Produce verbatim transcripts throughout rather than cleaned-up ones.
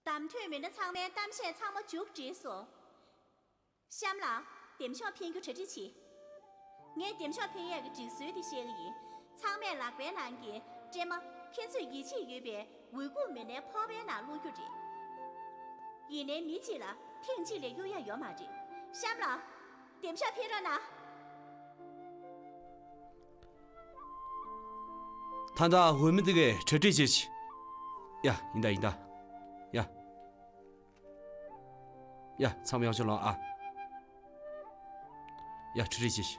བདམས་ཐོན་མི་སྣ་ཚང་མའི་གཏམ་བཤད་ཚང་མ་མཇུག་བསྒྲིལ་སོང་། གཤམ་ལ། འདེམས་ཤོག་འཕེན་རྒྱུ་གྲ་སྒྲིག་བྱེད། ངས་འདེམས་ཤོག་འཕེན་ཡས་ཀྱི་སྒྲིག་སྲོལ་འདི་བཤད་ཀྱི་ཡིན། ཚང་མས་ལག་པའི་ནང་གི་སྲན་མ། ཁྱེད་ཚོས་ཡིད་ཆེས་ཡོད་པའི་འོས་སྐུགས་མི་སྣའི་ཕོར་པའི་ནང་བླུག་རྒྱུ་རེད། ཡིན་ནའི་མི་གཅིག་ལ་ཐེངས་གཅིག་ལས་གཡུག་ཡ་ཡོད་མ་རེད། གཤམ་ལ། འདེམས་ཤོག་འཕེན་རོགས་གནང་། ད་ལྟ་འོས་མི་འདི་གས་གྲ་སྒྲིག་བྱེད་ཅིག་ཡ། ཡིན་ད་ཡིན་ད། ཡ། ཡ། ཚང་མ་ཡག་ཤོས་ལོངས་ཨ། ཡ། གྲ་སྒྲིག་བྱེད་ཅིག་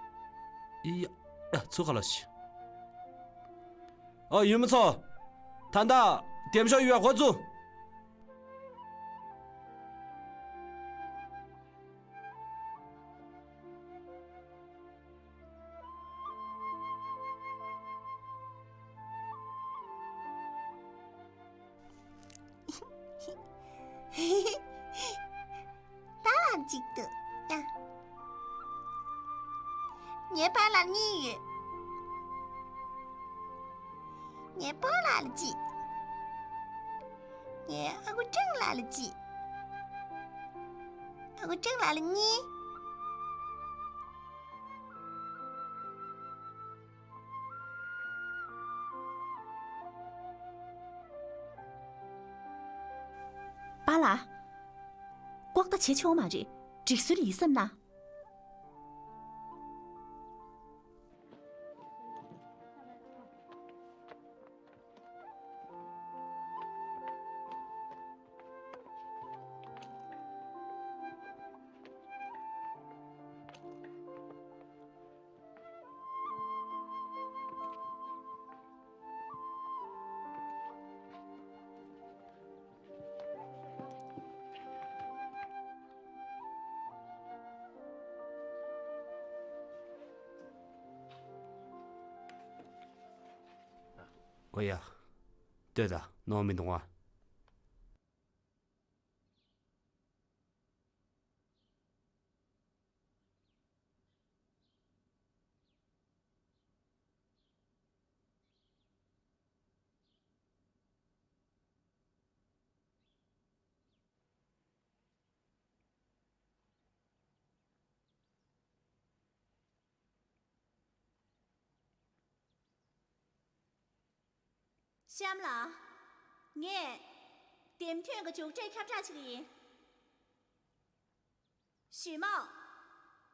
ཡ། ཡ། ཚུར་ཁ་ལ་ཞིག་ཨོ། ཡུལ་མི་ཚོ། ད་ལྟ་འདེམས་ཤོག་ཡོད་པ་འགོ་བཙུགས། པཱ་ལགས་གཅིག་འདུག་ཡ། ངའི་པཱ་ལགས་གཉིས་ཡོད། ངའི་སྤོ་ལགས་ལ་གཅིག་ངའི་ཨ་ཁུ་ཀྲང་ལགས་ལ་གཅིག་ཨ་ཁུ་ཀྲང་ལགས་ལ་གཉིས། པཱ་ལགས། ལྐོག་ལྟ་བྱེད་ཆོག་མ་རེད། སྒྲིག་སྲོལ་ཡིན་བསམ་ན། ཨོ་ཡ། ལྟོས་དང་། ནོར་མི་འདུག་ཨ། གཤམ་ལ། ངས་འདེམས་ཐོན་གྱི་མཇུག་འབྲས་ཁྱབ་བསྒྲགས་བྱེད་ཀྱི་ཡིན། ཞུས་མོ།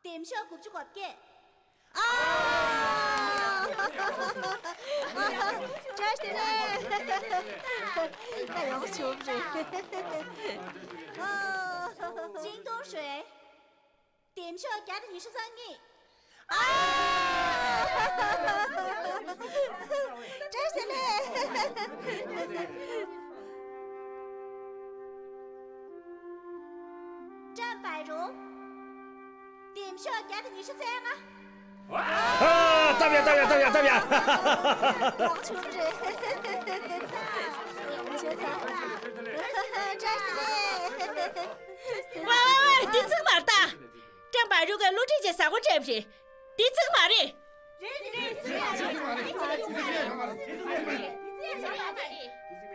འདེམས་ཤོག་དགུ་བཅུ་གོ་བརྒྱད། ཨ། བཀྲ་ཤིས་བདེ་ལེགས། ད་ཡག་པོ་བྱུང་བ་རེད། ཨ། ཅིང་ཏུང་ཧྲུའེ། འདེམས་ཤོག་བརྒྱ་དང་ཉི་ཤུ་རྩ་གཉིས། ཨ། བཀྲ་ཤིས་བདེ་ལེགས། ཀྲམ་བའི་རུང་། འདེམས་ཤོག་བརྒྱ་དང་ཉི་ཤུ་རྩ་ལྔ། ཨ། སྟབས་ཡག་སྟབས་ཡག་སྟབས་ཡག་སྟབས་ཡག་ལོག་བྱུང་རེད། བྱས་ཙང་། བཀྲ་ཤིས་བདེ་ལེགས། ཝེ་ཝེ་ཝེ། འདི་ཚིག་མ་རེད་ད། ཀྲམ་བའི་རུང་གིས་བསླུ་བྲིད་བྱས་ཟ་ཁང་སྤྲད་པ་རེད། འདི་ཚིག་མ་རེད། རེད་རེད།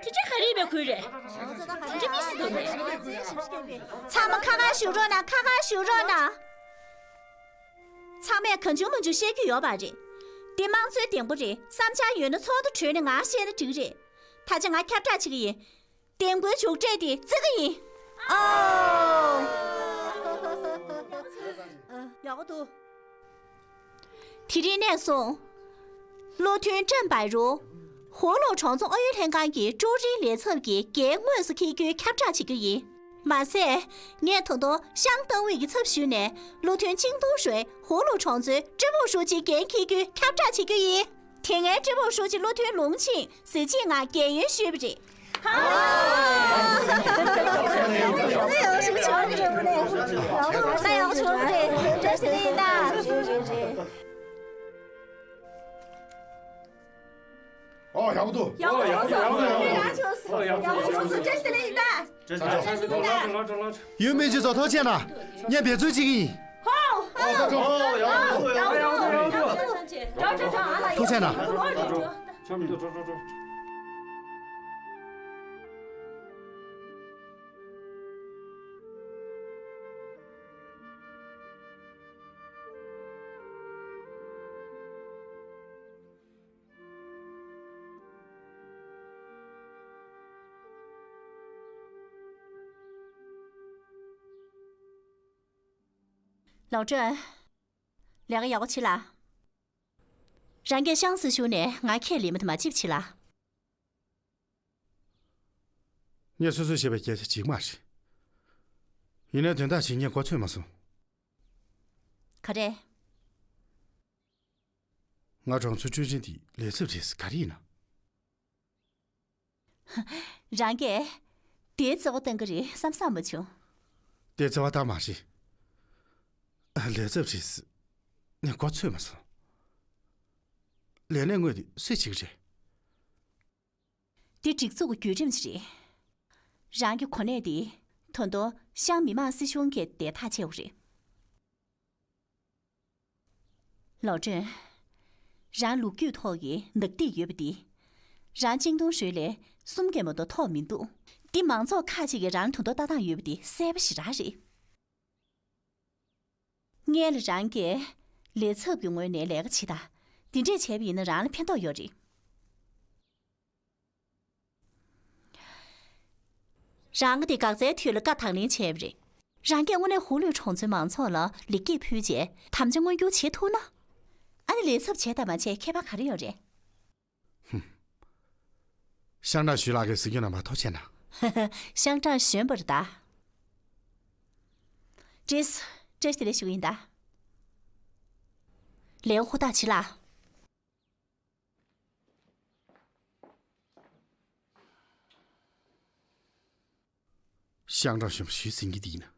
དེ་ཆ་ག་རེ་ཡིན་པའི་ཁུལ་རེད། དེ་ཆ་མི་སྲིད་དོ་མེད། ཚང་མ་ཁ་ཁ་བཞུགས་རོགས་གནང་། ཁ་ཁ་བཞུགས་རོགས་གནང་། ཚང་མས་གང་བྱུང་མང་བྱུང་བཤད་རྒྱུ་ཡོད་པ་རེད། འདི་དམངས་གཙོའི་ལྡེང་པོ་རེད། བསམ་འཆར་ཡོད་ན་ཚོགས་འདུ་གྲོལ་ནས་ངར་བཤད་ན་འགྲིག་རེད། ད་ཆ་ང་ཁྱབ་བསྒྲགས་བྱེད་ཀྱི་ཡིན། འདེམས་བསྐོའི་མཇུག་འབྲས་དེ་བརྩི་གི་ཡིན། ཨོ། ཡག་པོ་འདུག་དེ་རིང་ནས་བཟུང་། བློ་མཐུན་ཀྲམ་བའི་རུང་། ཧོ་ལོ་གྲོང་ཚོ་ཨུ་ཡོན་ལྷན་ཁང་གི་ཀྲུའུ་རིན་ལས་ཚབ་ཀྱི་འགན་དངོས་སུ་འཁྱེར་རྒྱུའི་ཁྱབ་བསྒྲགས་བྱེད་རྒྱུ་ཡིན། མ་ཟད། ངས་ད་དུང་ཤང་ཏང་ཝུའུ་ཡི་ཚབ་ཞུས་ནས་བློ་མཐུན་ཅིང་ཏུང་ཧྲུའེ་ཧོ་ལོ་གྲོང་ཚོའི་ཀྲི་པུའུ་ཧྲུའུ་ཅིའི་འགན་འཁྱེར་རྒྱུའི་ཁྱབ་བསྒྲགས་བྱེད་རྒྱུ་ཡིན། དེ་སྔའི་ཀྲི་པུའུ་ཧྲུའུ་ཅི་བློ་མཐུན་ལུང་ཆིང་གཟི་བརྗིད་ངང་རྒན་ཡོལ་ཞུས་པ་རེད། ད་ཡག་ཤོས་བྱུང་རེད། བཀྲ་ཤིས་བདེ་ལེགས། ཨོ། ཡག་པོ་འདུག་ཡག་པོ་བྱུང་སོང་། ཡག་པོ་བྱུང་སོང་། བཀྲ་ཤིས་བདེ་ལེགས་ཡིན་ད། ཡུལ་མི་སྤྱི་ཚོགས་ཐུགས་རྗེ་གནང་། ངས་འབད་བརྩོན་བྱེད་ཀྱི་ཡིན། ཧོ། ཨོ། ཡག་པོ་འདུག་ཡག་པོ་འདུག་ཐུགས་རྗེ་གནང་། ལའོ་ཀྲེན། ལས་ཀ་ཡག་པོ་བྱེད་ལ། རང་གིས་ཤང་སྲིད་གཞུང་ནས་ང་ཁས་ལེན་མ་ཐུབ་མ་ཅིག་བྱེད་ལ། ངས་སོ་སོས་བྱས་པའི་སྐད་ཆ་གཅིག་མ་རེད། ཡིན་ནའི་དོན་དག་ཅིག་ངས་མགོ་ཚོས་མ་སོང་། ག་རེ། ང་གྲོང་ཚོའི་ཀྲུའུ་རིན་དེ་ལས་ཚབ་རེད་ཟེར་ག་རེ་ཡིན་ན། རང་གིས་དེའི་རྩ་བ་བཏང་གི་རེད་བསམ་བསམ་མ་བྱུང་། དེ་རྩ་བ་བཏང་མ་རེད། ལས་ཚབ་རེད་ཟེར། ངས་མགོ་ཚོས་མ་སོང་། ལས་གནས་དངོས་དེ་སུས་བྱེད་ཀྱི་རེད། དེ་སྒྲིག་འཛུགས་ཀྱི་བརྒྱུད་རིམ་ཞིག་རེད། རང་གི་གོ་གནས་དེ་ད་དུང་ཤང་མི་དམངས་སྲིད་གཞུང་གིས་བརྡས་ཐག་བཅད་པ་རེད། ལའོ་ཀྲེན། རང་ལོ་རྒྱུས་ཐོག་གི་ནག་ཐིག་ཡོད་པ་འདི། རང་ཆིང་ཏུང་ཧྲུའེ་ལས་གསུམ་གྱིས་མ་གཏོགས་ཐོབ་མི་འདུག་འདི་མང་ཚོགས་ཁག་ཅིག་གིས་རང་ལ་དུ་འདོད་ལྟ་སྟངས་ཡོད་པ་འདི་གསལ་པོ་ཞེ་དྲག་རེད། སྔོན་ལ་རང་གིས་ལས་ཚབ་ཀྱི་ངོས་ནས་ལས་ཀ་བྱེད་དང་། འདི་འདྲས་བྱས་པ་ཡིན་ན་རང་ལ་ཕན་ཐོགས་ཡོད་རེད། རང་གིས་འདི་འགག་རྩའི་དུས་ལ་བཀའ་དང་ལེན་བྱས་པ་རེད། རང་གིས་དངོས་གནས་ཧུའུ་ལུའུ་གྲོང་ཚོའི་མང་ཚོགས་ལ་ལེགས་སྐྱེས་ཕུལ་རྗེས་དམ་བཅའ་མངོན་འགྱུར་བྱེད་ཐུབ་ན། ཨ་ནི་ལས་ཚབ་བྱས་དང་མ་བྱས་ཁྱད་པར་ག་རེ་ཡོད་རེད། ཧུམ། ཤང་ཀྲང་ཞུས་ལགས་ཀྱིས་གཟིགས་སྐྱོང་གནང་བར་ཐུགས་རྗེ་གནང་། ཤང་ཀྲང་གཞོན་པ་རེད་ད། ཀྲིས། བཀྲ་ཤིས་བདེ་ལེགས་ཞུ་གི་ཡིན་ད། ལས་ཀ་ཧུར་ཐག་བྱེད་ལ། ཤང་ཀྲང་གཞོན་པ་ཞུས་ཟིན་གྱི་འདི་ཡིན།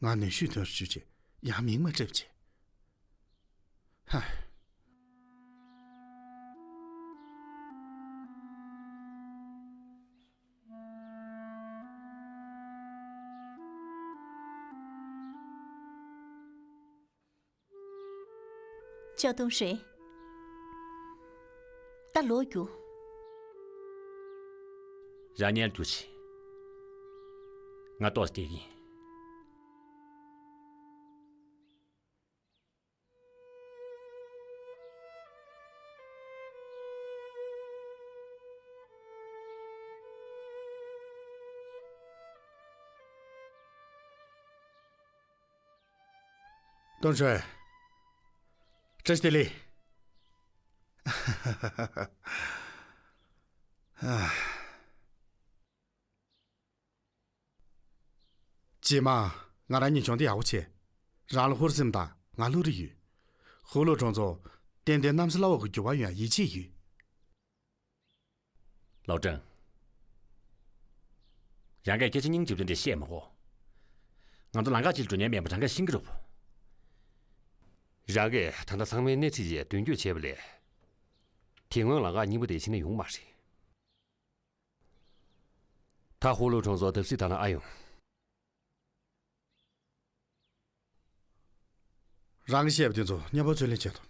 ང་ནུས་ཤུགས་ཐོན་རུ་བཅུག་བྱས་ཡང་མིག་མ་སྲེག་བྱས། ཧ། ཅོ་ཏུང་ཧྲེ། ད་ལོག་རྒྱུགས། རང་ཉལ་རྒྱུགས་བྱེད། ང་ཏོག་ཙམ་བསྡད་ཀྱིན། ཏུང་ཧྲེ། བཀྲ་ཤིས་བདེ་ལེགས། རྗེས་མ་ང་རང་གཉིས་གྱོང་འདི་ཡག་པོ་བྱས། རང་ལ་ཧུར་སེམས་དང་ང་བློ་རིག་ཡོད། ཧུའུ་ལུའུ་གྲོང་ཚོ་ཏན་ཏན་གནམ་ས་བླ་འོག་གི་འགྱུར་བ་ཡོང་ཡ་ཡིད་ཆེས་ཡོད། ལའོ་ཀྲང་། རང་གིས་སྐད་ཆ་སྙིང་རྗེ་པོ་དེ་འདྲ་བཤད་མ་དགོས། ང་ཚོ་ལམ་ཁ་གཅིག་ལ་འགྲོ་མཁན་མེད་པ་རང་གིས་ཤེས་ཀྱི་རེད་པ། རང་གིས་ད་ལྟ་ཚང་མའི་སྣེ་ཁྲིད་བྱས་མདུན་སྐྱོད་བྱས་པ་ལས། དེ་སྔོན་ལམ་ཁ་རྙིང་པ་དེ་ཕྱིན་ན་ཡོང་མ་རེད། ད་ཧུའུ་ལུའུ་གྲོང་ཚོ་བརྡབ་གསིག་བཏང་ན་ཨེ་ཡོང་། རང་གིས་བཤད་པ་དེ་ཚོ་མཉམ་པོ་རྩོད་ལེན་བྱེད་དོ།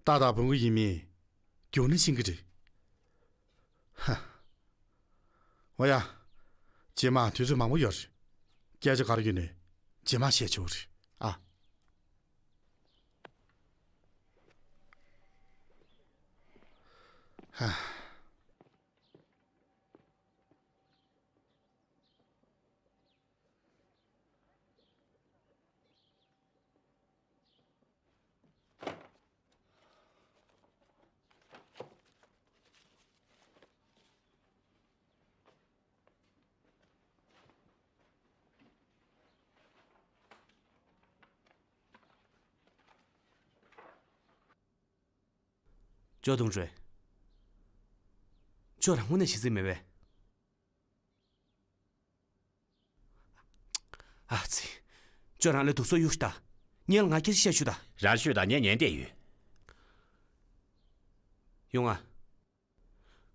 རྟ་དང་བོང་གུ་ཡིན་མིན། རྒྱུགས་ན་ཤེས་ཀྱི་རེད། ཧ། འོ་ཡ། རྗེས་མ་དུས་ཚོད་མང་པོ་ཡོད་རེད། སྐད་ཆ་ག་རེ་ཡོད་ནའི་རྗེས་མ་བཤད་ཆོག་རེད་ཨ། ཧ། ཅོ་ཏུང་ཧྲེ། ཁྱོད་རང་དངོས་གནས་ཤི་རྩིས་མེད་པས། ཨ་ཙི། ཁྱོད་རང་ལ་དུག་སོ་གཡུག་ཤི་ད། ངས་ལ་ང་སྐད་ཆ་བཤད་ཤུ་ད། རང་ཤོད་ད། ངས་ཉན་བསྡད་ཡོད། ཡོང་ང་།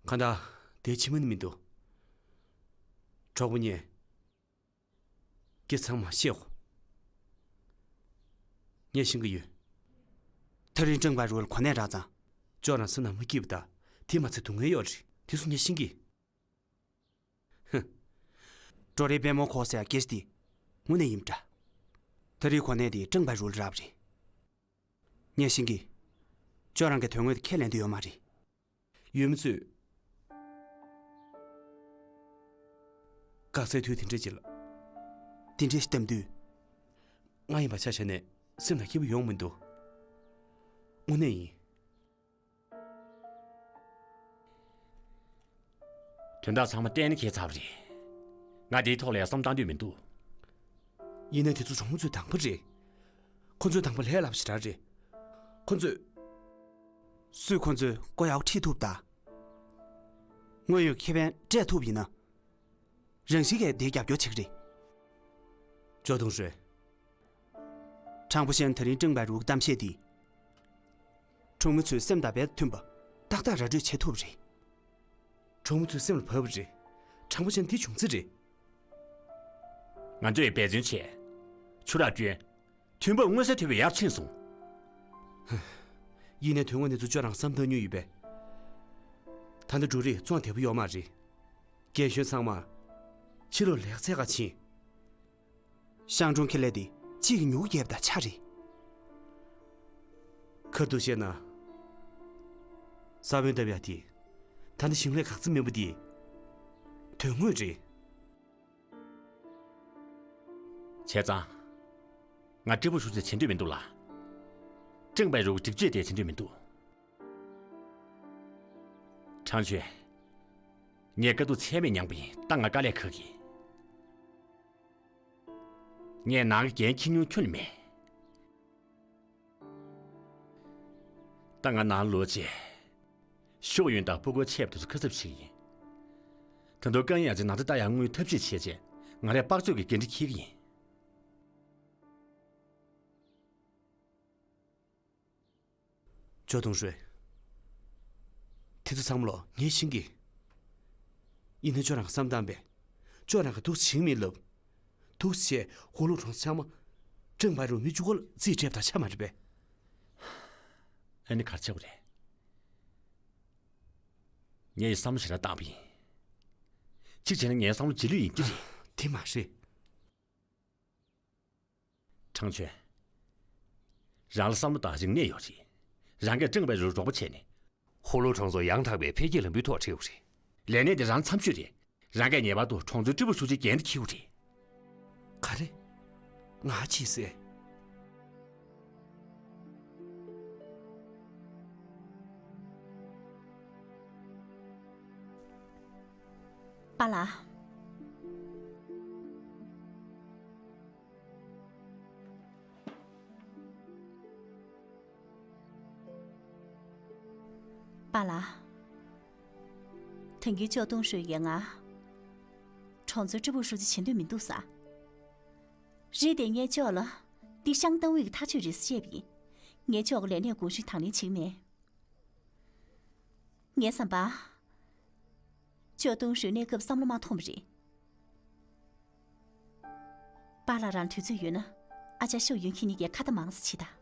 གང་ལྟར་དེ་ཕྱི་མ་ནི་མི་འདུག་གྲོགས་པོ་ངས་ཁྱེད་ཚང་མ་བཤད་གོ། ངས་ཤེས་ཀྱི་ཡོད། ཐག་རིང་ཀྲང་བའི་རུ་ལ་གོ་གནས་རག་ཙང་། ཅོ་རང་སེམས་ནང་མ་སྐྱིད་པ་དང་དེ་མ་ཚད་སྡུག་བསྔལ་ཡོད་རེད། དེ་ཚོ་ངས་ཤེས་ཀྱི། ཧུ། ཀྲོ་རེ་པད་མོ་ཁོག་ཟེར་ཡ་སྐད་ཆ་དེ་དངོས་གནས་ཡིན་པ་འདྲ། ཐག་རིང་གོ་གནས་དེ་ཀྲང་བའི་རུ་ལ་རག་པ་རེད། ངས་ཤེས་ཀྱི། ཅོ་རང་གི་དོན་དངོས་དེ་ཁས་ལེན་འདོད་ཡོད་མ་རེད། ཡུལ་མི་ཚོས་དགའ་སའི་དུས་དེ་འདྲ་ཅིག་ལ། དེ་འདྲའི་གཏམ་དུས། ང་ཡིན་པ་ཆ་བཞག་ནས་སེམས་ནང་སྐྱིད་པོ་ཡོང་མི་འདུག། དངོས་གནས་ཡིན། དོན་དག་ཚང་མ་གཏན་ནས་འཁེལ་ཚར་བ་རེད། ང་དེའི་ཐོག་ལ་ཡང་བསམ་བཏང་འདོད་མི་འདུག། ཡིན་ནའི་དེ་ཚོ་གྲོགས་མོ་ཚོའི་དང་པོ་རེད། ཁོ་ཚོའི་དང་པོ་ལས་སླ་པོ་ཞེ་དྲག་རེད། ཁོ་ཚོས། སུས་ཁོ་ཚོའི་མགོ་ཡག་པོ་ཁྲིད་ཐུབ་ད། དངོས་ཡོད་ཁེ་ཕན་སྤྲད་ཐུབ་ཡིན་ན། རང་བཞིན་གྱིས་དེའི་རྒྱབ་སྐྱོར་བྱེད་ཀྱི་རེད། ཇོ་ཏུང་ཧྲུའེ། ཁྲང་པུ་ཤན་དེ་རིང་ཀྲེང་པའེ་རུའུ་གི་གཏམ་བཤད་འདིས། གྲོགས་མོ་ཚོའི་སེམས་དང་རྦད་དེ་མཐུན་པ་ཏག་ཏག་ར་སྤྲོད་བྱེད་ཐུབ་པ་རེད། གྲོགས་མོ་ཚོའི་སེམས་ལ་བབས་པ་རེད། ཁྲང་པུ་ཤན་དེ་བྱུང་ཚེ་རེད། ང་ཚོས་འབད་བརྩོན་བྱས། ཆུ་རགས་བསྐྲུན། ཐོན་འབབ་མངོན་གསལ་དོད་པའི་ཡར་ཕྱིན་སོང་། ཡིན་ནའི་དོན་དངོས་གནས་ཚུལ་ཅོ་རང་བསམ་བཏང་མྱོང་ཡོད་པས། ད་ལྟ་འབྲུ་རིགས་བཙོང་བདེ་པོ་ཡོད་མ་རེད། རྒན་གཞོན་ཚང་མ་ཕྱི་ལོགས་ལེགས་ཚད་ཁ་ཕྱིན། ཤང་གྲོང་ཁེ་ལས་དེ་གཅིག་གི་ཉུག་རྒྱབ་དང་ཆ་རེད། ཁ་ཐུག་བཤད་ན། ས་བོན་བཏབ་ཡ་དེ། ད་ནི་ཞིང་ལས་འགག་རྩ་མིན་པ་དེ། དོན་དངོས་རེད། བྱས་ཙང་། ང་ཀྲི་པུའུ་ཧྲུའུ་ཅི་བྱེད་འདོད་མི་འདུག་ལ། ཀྲེང་པའེ་རུའུ་སྒྲིག་སྤྱོད་དེ་བྱེད་འདོད་མི་འདུག། ཁྲང་ཆོས། ངས་དཀའ་སྡུག་ཚད་མེད་མྱངས་པ་ཡིན། ད་ང་དཀའ་ལས་ཁག་གི། ངས་ནང་གི་འགན་འཁྱེར་མྱོང་ཁྱོན་ནས་མེད། ད་ང་ནང་ལོག་རྗེས། ཤུག་ཡོན་དང་ཕུ་གུ་ཆེབ་དེ་ཚོ་ཁ་གསབ་བྱེད་ཀྱི་ཡིན། ད་དུང་ཀན་ཡང་ཅིག་ནང་རྩི་ལྟ་ཡག་དངུལ་ཐབས་ཤེས་བྱས་རྗེས་ང་རས་དཔག་ཚོད་ཀྱི་འགན་འཁྲི་འཁྱེར་གྱི་ཡིན། ཇོ་ཏུང་ཧྲུའེ། དེ་ཚོ་ཚང་མ་ལོ་ངས་ཤེས་ཀྱི། ཡིན་ནའི་ཁྱོད་རང་གི་བསམ་སྟངས་པས། ཁྱོད་རང་གི་འདུག་བྱེད་མི་ལབ། འདུག་བྱས་ཧུ་ལུ་གྲོང་ཚོ་ཚང་མ། ཀྲེང་པའེ་རུའུ་མི་གཅིག་པོ་ལ་རྩིས་སྤྲད་པ་དང་ཆ་མ་འདྲ་པས། ཨ་ནི་ག་རེ་བྱེད་དགོས་རེད། ངས་ཡི་བསམ་བློ་ཞེ་དྲག་བཏང་པ་ཡིན། གཅིག་བྱས་ན་ངའི་བསམ་བློ་རྗེས་ལུས་ཡིན་གྱི་རེད། དེ་མ་རེད། ཁྲང་ཆོས། རང་ལ་བསམ་བློ་དང་རིག་གནས་ཡོད་རེད། རང་གིས་ཀྲེང་པའེ་རུའུ་རོགས་པ་བྱས་ནས། ཧུ་ལུ་གྲོང་ཚོ་ཡང་དག་པའི་འཕེལ་རྒྱས་ལམ་བུའི་ཐོག་ཁྲིད་དགོས་རེད། ལས་གནས་དེ་རང་འཚམ་ཤོས་རེད། རང་གིས་ངེས་པར་དུ་གྲོང་ཚོའི་ཀྲི་པུའུ་ཧྲུའུ་ཅིའི་འགན་དེ་འཁྱེར་དགོས་རེད། ག་རེ། ང་ཕྱིས་སེ། པཱ་ལགས། པཱ་ལགས། ད་གིན་ཅོ་ཏུང་ཧྲུའེ་ཡིས་ང་གྲོང་ཚོའི་ཀྲི་པུའུ་ཧྲུའུ་ཅི་བྱེད་འདོད་མི་འདུག་ཟེར། རེད་དེ་ངས་ཅོ་ལ་འདི་ཤང་ཏང་ཝུའེ་གི་ཐག་གཅོད་རེད་ཟེར་བཤད་པ་ཡིན། ངས་ཅོ་གི་ལས་གནས་དགོངས་ཞུ་དང་ལེན་བྱེད་ཀྱི་མེད། ངའི་བསམ་པར། ཅོ་ཏུང་ཧྲུའེ་གནས་སྐབས་བསམ་བློ་མ་ཐོངས་པ་རེད། པཱ་ལགས་རང་དུས་ཚོད་ཡོད་ན་ཨ་ཅག་ཤུག་ཡོན་ཁྱེད་གཉིས་ཀས་ཁ་བརྡ་མང་ཙམ་བྱེད་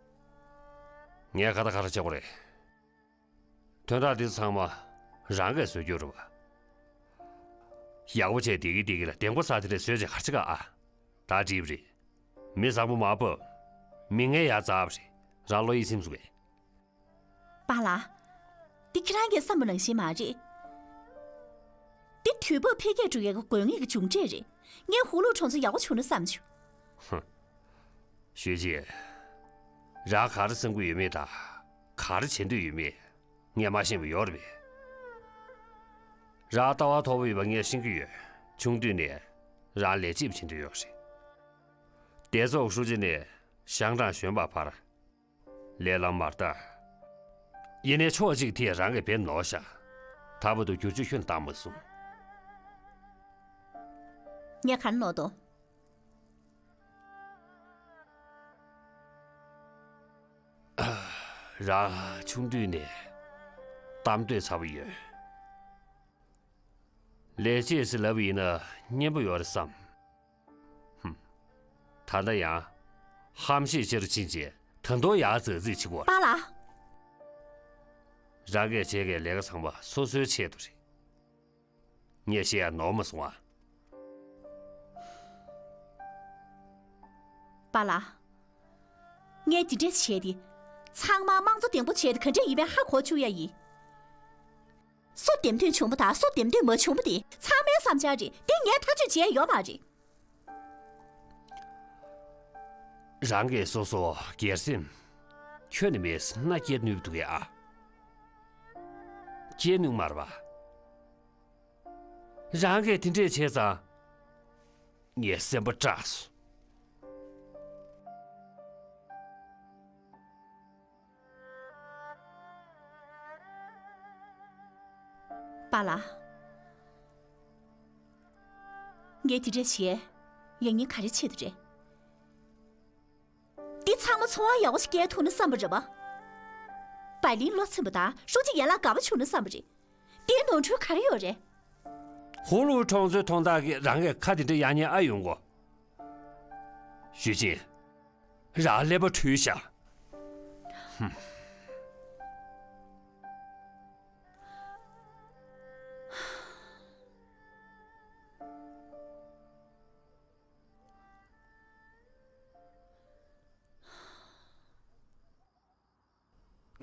དང་། ངས་ཁ་བརྡ་ག་རེ་བྱེད་དགོས་རེད། དོན་དག་འདི་ཚང་མ་རང་གིས་བཟོ་རྒྱུ་རེད་པ། ཡག་པོ་བྱས་བདེ་སྐྱིད་བདེ་སྐྱིད་ལ་གདེང་པོ་ཟ་དེ་འདྲས་བཟོས་བྱས་ག་རེ་བྱེད་ག་ཨ། ད་བྲིས་པ་རེད། མི་བཟང་པོ་མ་ཕབ། མི་ངན་ཡར་འཛེགས་པ་རེད། རང་བློ་ཡིད་ཚིམ་སོང་ངས། པཱ་ལགས། འདི་ཁྱེད་རང་གིས་བསམ་པ་ནང་བཞིན་མ་རེད། འདི་དུས་བབ་འཕེལ་རྒྱས་འགྲོ་ཡག་གི་དགོས་ངེས་ཀྱི་མཇུག་འབྲས་རེད། ངས་ཧུ་ལུ་གྲོང་ཚོ་ཡག་པོ་བྱུང་ན་བསམ་བྱུང་། ཧུམ། ཞུས་ཅི། རང་ག་རེ་བསམ་གྱི་ཡོད་མེད་དང་། ག་རེ་བྱེད་འདོད་ཡོད་མེད། ངས་མ་ཤེས་པ་ཡོད་རེད་པས། རང་ལྟ་བ་མཐོ་པོ་ཡོད་པ་ངས་ཤེས་ཀྱི་ཡོད། ཆུང་དུས་ནས་རང་ལས་བྱེད་པ་བྱེད་འདོད་ཡོད་རེད། སྡེ་ཚོགས་ཧྲུའུ་ཅི་ནས་ཤང་ཀྲང་གཞོན་པ་བར། ལས་ལམ་མ་བསྟར། ཡིན་ནའི་ཕྱོགས་གཅིག་དེས་རང་གི་འབེན་ནོར་བཞག། ད་བར་དུ་བསྒྱུར་བཅོས་ཁྱོན་བཏང་མ་སོང་། ངས་ག་རེ་ནོར་འདུག། རང་ཆུང་དུས་ནས་གཏམ་འདོད་ཚ་པོ་ཡོད། ལས་བྱེད་ཟེར་ལབ་པ་ཡིན་ན་སྙན་པོ་ཡོད་རེད་བསམ། ཧུམ། ད་ལྟ་ཡང་ཧམ་བཤད་བྱེད་རུ་ཕྱིན་རྗེས་ད་དུང་ཡང་རྫག་རྫིག་བྱེད་ཀྱི་ཡོད་རེད། པཱ་ལགས། རང་གིས་བྱེད་མཁན་ལས་ཀ་ཚང་མ་སོ་སོའི་ཆེད་དུ་རེད། ངས་བཤད་ཡ་ནོར་མ་སོང་ཨ། པཱ་ལགས། ངས་འདི་འདྲས་བྱས་ཏེ། ཚང་མ་དམངས་གཙོ་ལྡན་པོ་བྱས་ཏེ་ག་འདྲས་ཡིན་པའི་ཧ་གོ་བཅུག་ཡ་ཡིན། སུ་འདེམས་ཐོན་བྱུང་བ་དང་སུ་འདེམས་ཐོན་མ་བྱུང་བ་དེ་ཚང་མའི་བསམ་འཆར་རེད། དེ་ངས་ཐག་གཅོད་བྱས་ཡ་ཡོད་མ་རེད། རང་གིས་སོ་སོ་སྒེར་སེམས་ཁྱོན་ནས་མེད་ན་སྐྱེ་ནུས་འདུག་གས་ཨ། སྐྱེ་ནུས་མ་རེད་པ། རང་གིས་དེ་འདྲས་བྱས་ཙང་། ངའི་སེམས་པ་སྐྲག་སོང་། པཱ་ལགས། ངས་དེ་འདྲས་བྱས་ཡང་སྙིང་ག་རེ་ཆེད་དུ་རེད། འདི་ཚང་མ་འཚོ་བ་ཡག་པོ་ཞིག་སྐྱེལ་ཐུབ་ན་བསམ་པ་རེད་པ། བའི་ལིན་བློ་ཚིམ་པ་དང་ཧྲུའུ་ཅི་ཡན་ལག་དགའ་པོ་བྱུང་ན་བསམ་པ་རེད། དེའི་ནོར་འཁྲུལ་ག་རེ་ཡོད་རེད། ཧུའུ་ལུའུ་གྲོང་ཚོའི་ཐོང་ཐག་གིས་རང་གི་ཁ་དེ་འདྲ་ཡག་ཉེས་ཨ་ཡོང་གོ། ཞུས་ཅིན། རང་ཀླད་པ་འཁྲུལ་ཤག། ཧུམ།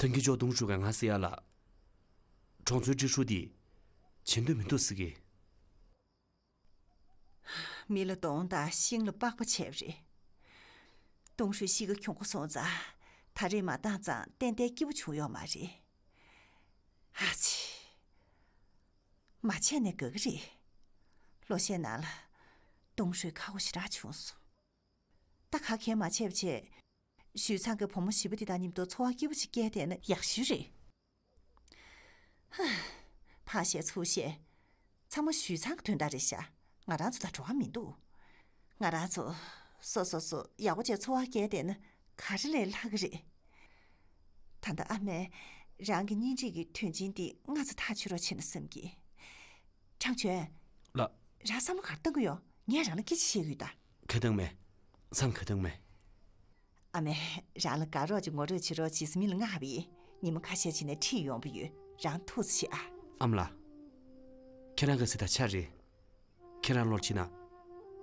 ཐང་གི་ཇོ་དུང་ཧྲུའུ་ག་ང་ཟེར་ཡ་ལ། གྲོང་ཚོའི་ཀྲི་ཧྲུའུ་དེ་བྱེད་འདོད་མི་འདུག་ཟེར་གི། མི་ལ་གདོང་དང་ཤིང་ལ་པགས་པ་བྱས་པ་རེད། དུང་ཧྲུའུ་གཤིས་ཀ་གྱོང་པོ་སོང་ཙང་ད་རེས་མ་བཏང་ཙང་ཏན་ཏན་སྐྱིད་པོ་བྱུང་ཡོད་མ་རེད། ཨ་ཙི། མ་བྱས་ནས་དགའ་གི་རེད། ལོ་ཤས་ནང་ལ་དུང་ཧྲུའུ་ཁག་པོ་ཞེ་དྲག་བྱུང་སོང་། ད་ག་གས་མ་བྱས་པ་བྱས། ཞུས་ཚང་གི་བུ་མོ་བཞི་པོ་དེ་དང་མཉམ་དུ་འཚོ་བ་སྐྱིད་པོ་ཞིག་སྐྱེལ་བསྡད་ན་ཡག་ཤོས་རེད། ཧ། ཕར་བཤད་ཚུར་བཤད། ཚང་མ་ཞུས་ཚང་གི་དོན་དག་རེད་ཤག། ང་རང་ཚོ་དང་འགྲོ་བ་མི་འདུག། ང་རང་ཚོ་སོ་སོ་སོ་ཡག་པོ་བྱས་འཚོ་བ་སྐྱེལ་བསྡད་ན་ག་རེ་ལས་ལྷག་གི་རེད། ད་ལྟ་ཨ་མས་རང་གི་གཉེན་སྒྲིག་གི་དོན་ཆེན་འདི་སྔ་ཙམ་ཐག་ཆོད་རོགས་བྱས་ན་བསམ་གི། ཁྲང་ཆོན། ལགས། རང་བསམ་བློ་ག་རེ་གཏོང་གི་ཡོད། ངས་རང་ལ་སྐད་ཆ་བཤད་གི་ཡོད་ད། ག་བཏང་མེད། བསམ་ག་བཏང་མེད། ཨ་མས་རང་ལ་དགའ་རོགས་ཀྱིས་ངོ་སྤྲོད་བྱེད་རོགས་བྱེད་ཟེར་མི་ལ་མངགས་པ་ཡིན། ཉི་མ་ཁ་ཤས་ཕྱིན་ནས་ཁྲིད་ཡོང་བ་ཡོད། རང་ཐུགས་རྗེ་ཆེ་ཨ། ཨ་མ་ལགས། ཁྱེད་རང་ག་ཟེར་ད་ཆ་རེད། ཁྱེད་རང་བློར་ཕྱིན་ན་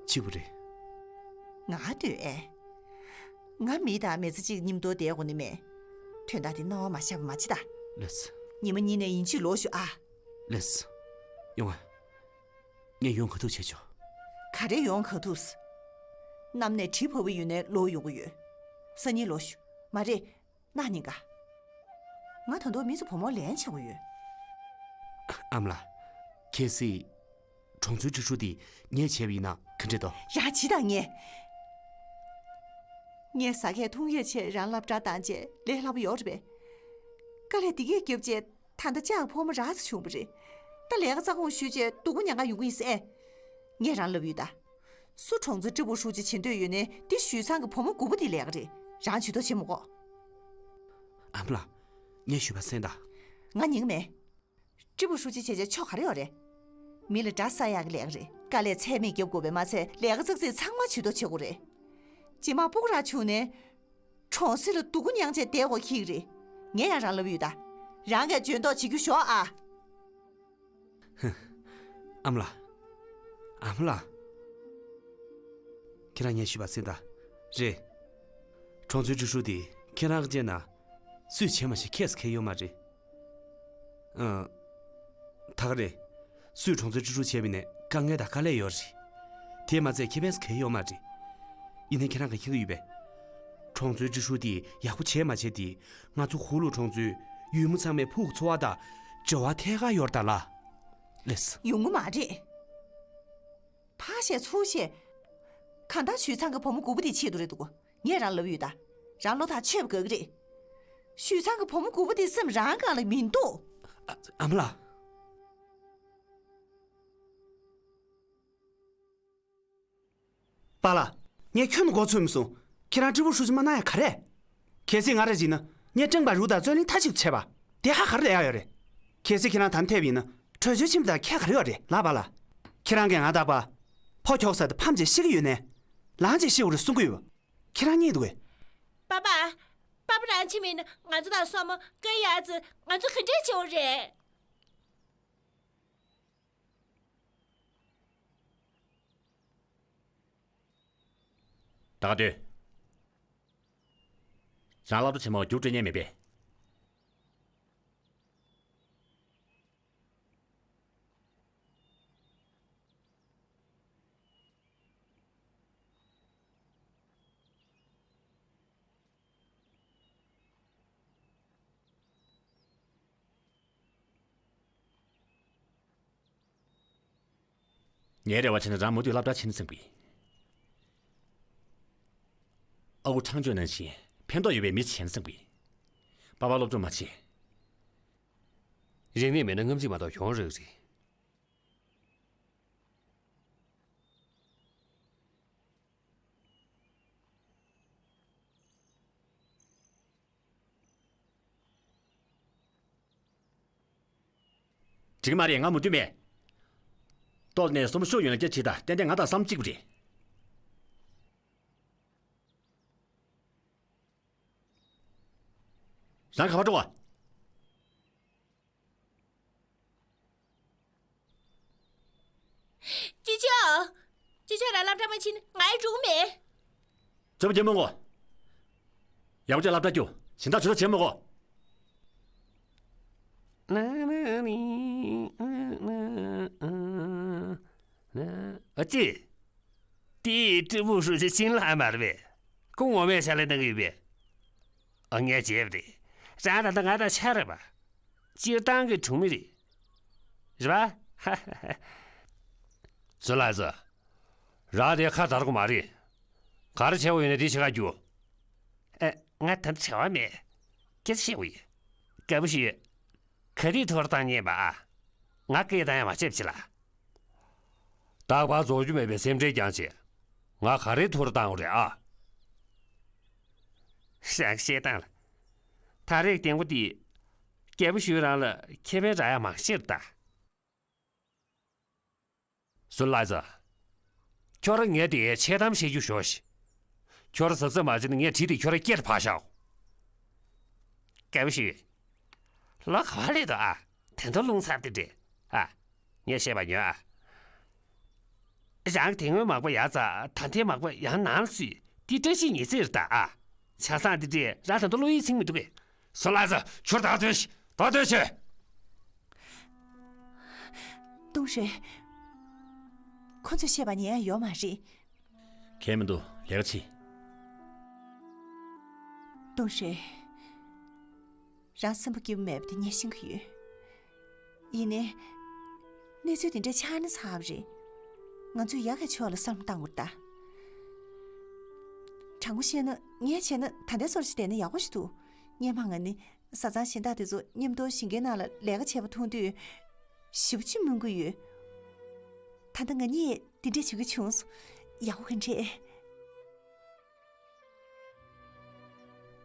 གཅིག་པུ་རེད། ང་ལྟོས་ཨེ། ང་མི་དང་མི་ཚེ་གཅིག་མཉམ་དུ་བསྡད་དགོས་ནི་མེད། དོན་དག་དེ་སྣང་བ་མ་ཤར་བ་མ་བྱེད་ད། ལགས་སོ། ཉི་མ་གཉིས་ནས་ཡིན་གཅིག་ལོག་ཞུ་ཨ། ལགས་སོ། ཡོང་ཨ། ངས་ཡོང་ག་ཐུག་བྱེད་ཆོག། ག་རེ་ཡོང་ག་ཐུག། གནམ་ནས་གྲི་བབས་པའི་ཡུལ་ནས་ལོག་ཡོང་གི་ཡོད། སང་ཉིན་ལོག་ཞུ། མ་རེད། གནངས་ཉིན་ག། ང་ད་དུང་མི་ཚོ་བུ་མོ་ལེན་བྱེད་དགོས་ཡོད། ཨ་མ་ལགས། གལ་སྲིད། གྲོང་ཚོའི་ཀྲི་ཧྲུའུ་དེ་ངས་བྱས་པ་ཡིན་ན་ག་འདྲས་འདུག། ཡང་ཇི་ལྟར་ངས། ངས་ཟ་ཁས་འཐུང་ཁས་བྱས་རང་སློབ་གྲྭར་བཏང་བྱས་ལས་སླ་པོ་ཡོད་རེད་པས། དཀའ་ལས་འདི་གས་བརྒྱབ་བྱས་ད་ལྟ་ལྕགས་ཕོ་མོ་རག་ཙམ་བྱུང་བ་རེད། ད་ལས་ཀ་རྩ་དགོངས་ཞུས་བྱས་སྡུག་པོ་མྱངས་ག་ཡོང་གི་ཡིན་ཟེར། ངས་རང་ལབ་ཡོད་ད། སུ་གྲོང་ཚོའི་ཀྲི་པུའུ་ཧྲུའུ་ཅི་བྱེད་འདོད་ཡོད་ནའི་འདི་ཞུས་ཚང་གི་བུ་མོ་དགུ་པོ་དེའི་ལས་ཀ་རེད། རང་ཇུས་གཏོགས་བྱེད་མི་དགོས། ཨ་མ་ལགས། ངས་ཞུས་པ་གསན་དང་། ང་ཉན་གི་མེད། ཀྲི་པུའུ་ཧྲུའུ་ཅི་བྱས་བྱས་ཕྱོགས་ག་རེ་ཡོད་རེད། མི་ལ་དགྲ་ཟ་ཡག་གི་ལས་ཀ་རེད། དཀའ་ལས་ཚད་མེད་རྒྱབ་དགོས་པས་མ་ཚད་ལས་ཀ་ཙག་ཙིག་ཚང་མ་ཇུས་གཏོགས་བྱེད་དགོས་རེད། རྗེས་མ་སྤུ་གུ་རག་བྱུང་ནས། གྲོང་གསེབ་ལ་སྡུག་པོ་མྱངས་བྱས་བསྡད་དགོས་ཁེལ་གི་རེད། ངས་ཡང་རང་ལབ་ཡོད་ད། རང་གིས་འཇོན་ཐོག་བྱེད་རྒྱུ་ཞོག་ཨ། ཧུ། ཨ་མ་ལགས། ཨ་མ་ལགས། ཁྱེད་རང་ངས་ཞུས་པ་གསན་དང་། རེད། གྲོང་ཚོའི་ཀྲི་ཧྲུའུ་དེ་ཁྱེད་རང་གི་བྱས་ན། སུས་བྱས་མ་བྱས་ཁྱད་ཟེར་མཁན་ཡོད་མ་རེད། ཨང་། ད་ག་རེད། སུས་གྲོང་ཚོའི་ཀྲི་ཧྲུའུ་བྱས་པ་ཡིན་ནའི་དཀའ་ངལ་དང་དཀའ་ལས་ཡོད་རེད། དེས་མ་ཚད་ཁེ་ཕན་ཟེར་མཁན་ཡོད་མ་རེད། ཡིན་ནའི་ཁྱེད་རང་གིས་མཁྱེན་གྱི་ཡོད་པས། གྲོང་ཚོའི་ཀྲི་ཧྲུའུ་དེ་ཡག་པོ་བྱས་མ་བྱས་དེ། ང་ཚོ་ཧུའུ་ལུའུ་གྲོང་ཚོའི་ཡུལ་མི་ཚང་མའི་ཕྲུ་གུ་འཚོ་བ་དང་འབྲེལ་བ་ཐད་ཀར་ཡོད་རེད་ད་ལགས། ལགས་སོ། ཡོང་གི་མ་རེད། ཕར་བཤད་ཚུར་བཤད། གང་ལྟར་ཞུས་ཚང་གི་བུ་མོ་དགུ་པོ་དེའི་ཆེད་དུ་རེད་འདུག། ངས་རང་ལབ་ཡོད་ད། རང་བློ་ཐག་ཆོད་པ་དགའ་གི་རེད། ཞུས་ཚང་གི་བུ་མོ་དགུ་པོ་དེ་སེམས་རང་སྒང་ལ་མི་འདུག། ཨ། ཨ་མ་ལགས། པཱ་ལགས། ངས་ཁྱོན་ནས་མགོ་ཚོས་མི་སོང་། ཁྱེད་རང་ཀྲི་པུའུ་ཧྲུའུ་ཅི་མ་གནང་ཡ་ག་རེ། གལ་སྲིད་ང་རེ་བྱས་ན་ངས་ཀྲེང་པ་རུའུ་དང་ཙོན་ལིན་མཐའ་གཅིག་ཏུ་བྱས་པ། དེ་ཧ་ག་རེ་ལས་ཡག་ཡོད་རེད། གལ་སྲིད་ཁྱེད་རང་དམ་ཐེབས་ཡིན་ན་བྲོས་བྱོལ་ཕྱིན་པ་དང་ཁྱད་ག་རེ་ཡོད་རེད་ལགས་པཱ་ལགས། ཁྱེད་རང་གིས་ང་ལྟ་བུ་ཕོ་ཁྱོག་ས་དེ་ཕམ་བྱས་ཤི་གི་ཡོད་ནའི། ལངས་བྱས་ཤི་དགོས་རེད་གསུང་གི་ཡོད། ཁྱེད་རང་རྙེད་འདུག་གས། པཱ་པཱ། པཱ་པཱ་རང་ཕྱིན་མིན་ང་ཚོ་དང་སྲུ་མོ་ཀེ་ཡ་ཙི་ང་ཚོ་ག་འདྲས་བྱེད་དགོས་རེད། ད་ག་དུས། རང་སློབ་གྲྭ་ཆེན་མོ་རྒྱུགས་སྤྲོད་མཁན་མེད་པས། ངའི་རེ་བ་བྱས་ན་རང་མུ་མཐུད་སློབ་གྲྭ་ཕྱིན་ན་བསམ་གི། ཨ་ཁུ་ཁྲང་ཆོས་ནང་བཞིན་ཕན་ཐོགས་ཡོད་པའི་མི་ཞིག་བྱས་ན་བསམ་གི། པ་ཕ་སློབ་སྦྱོང་མ་བྱེད། རིག་གནས་མེད་ན་རྔམ་བརྗིད་མ་གཏོགས་གྱོང་རག་རེད། འགྲིག་མ་རེད། ང་མུ་མཐུད་མེད། ཏོག་ནས་སོ་མོ་ཤོ་ཡོན་ལ་སྐད་ཆ་དྲིས་དང་། ཏན་ཏན་ང་དང་བསམ་གཅིག་པ་རེད། རང་ག་པར་འགྲོ་བ། ཅི་ཆོག་ཅི་ཆོག་རང་སློབ་གྲྭ་མ་ཕྱིན་ན་ང་ཡི་འགྲོ་གི་མེད། རྩོད་པ་རྒྱག་མི་དགོས། ཡག་པོ་བྱས་སློབ་གྲྭ་རྒྱུགས། གཞན་དག་ཇུས་གཏོགས་བྱེད་མི་དགོས། ཨ་ཙི། དེ་ཀྲི་པུའུ་ཧྲུའུ་ཅི་ཅིན་ལའེ་མ་རེད་པས། ཁོ་ངོ་མས་ཕྱག་ལས་གནང་གི་ཡོད་པས། ཨ། ངས་བྱས་པ་རེད། རང་ད་ལྟ་ང་དང་ཆ་རེད་པ། སྤྱིར་བཏང་གི་གྲོང་མི་རེད། རེད་པ། ཧ་ཧ་ཧ། ཟུར་ལགས་ཚོ། རང་དེ་ཁ་དར་དགོས་མ་རེད། ག་རེ་བྱེད་དགོས་ཡོད་ན་དེ་བྱེད་ག་རྒྱུགས། ཨེ། ང་ད་ལྟ་བྱ་བ་མེད། སྐད་ཆ་བཤད་དགོས་ཡོད། དགའ་པོ་ཞིག་ཡོད། ག་རེ་ཐོར་བཏང་ཉན་པ་ཨ། ང་སྐད་བཏང་ཡ་མ་བྱེད་ཅི་ལ། རྟག་པར་རྫོགས་རྒྱུ་མེད་པའི་སེམས་ཁྲལ་རྐྱང་བྱེད། ང་ག་རེ་ཐོར་བཏང་དགོས་རེད་ཨ། རང་བཤད་སྟངས་ལ། ད་རེས་རྒན་པོ་འདི། རྒྱལ་པོ་ཞུས་རང་ལ་ཁེ་ཕན་རག་ཡ་མང་ཤེར་ད། ཟུར་ལགས་ཚོ། ཁྱོད་རང་ངས་དེ་འཆལ་གཏམ་བཤད་རྒྱུ་ཞོག་ཤིག་ཁྱོད་རང་གཟབ་གཟབ་མ་བྱས་ན་ངས་གྲི་དེ་ཁྱོད་རང་སྐེར་ཕར་བཞག་དགའ་པོ་ཞིག་ཡོད། ལོ་ག་བ་སླེབས་འདུག་ཨ། དེ་འདྲ་རླུང་ཚ་དེ་འདྲས་ཨ། ངས་བཤད་པ་ཉོན་ཨ། རང་དེ་སྔོན་མག་པ་ཡར་འཛེགས། ད་ཐེངས་མག་པ་ཡང་ནང་ལ་བསུས། དེ་བཀྲ་ཤིས་ཉི་ཚེ་རེད་ད་ཨ། ཆ་ཚང་དེ་འདྲས་རང་ད་དུང་བློ་ཡིད་ཚིམ་མི་འདུག་གས། ཟུར་ལགས་ཚོ། ཁྱོད་ད་ཐོན་ཤིག་ད་ཐོན་ཤིག་ཏུང་ཧྲེ། ཁོ་ཚོས་བཤད་པ་ཉན་ཡ་ཡོད་མ་རེད། གལ་མི་འདུག་ལས་ཀ་བྱེད། ཏུང་ཧྲེ། རང་སེམས་པ་སྐྱིད་པོ་མེད་པ་དེ་ངས་ཤེས་ཀྱི་ཡོད། ཡིན་ནའི། གནས་ཚུལ་དེ་འདྲ་ཆགས་ན་ཚར་བ་རེད། ང་ཚོས་ཡག་གི་ཕྱོགས་ལ་བསམ་བློ་བཏང་དགོས་རེད་ད། དྲང་པོ་བཤད་ན་ངས་བྱས་ན་ད་ལྟའི་བཟོ་འདྲ་ཞིག་བསྡད་ན་ཡག་པོ་ཞིག་འདུག་སྔོན་མ་ང་ནི་བཟའ་ཚང་གཞན་དག་དེ་ཚོ་མཉམ་དུ་ཞིང་ཁའི་ནང་ལ་ལས་ཀ་བྱེད་པ་མཐོང་དུས། ཞེ་པོ་ཅིག་སྨོན་གྱི་ཡོད། ད་ལྟ་ང་གཉིས་དེ་འདྲས་བྱེད་ཀྱི་བྱུང་སོང་། ཡག་པོ་ག་འདྲས།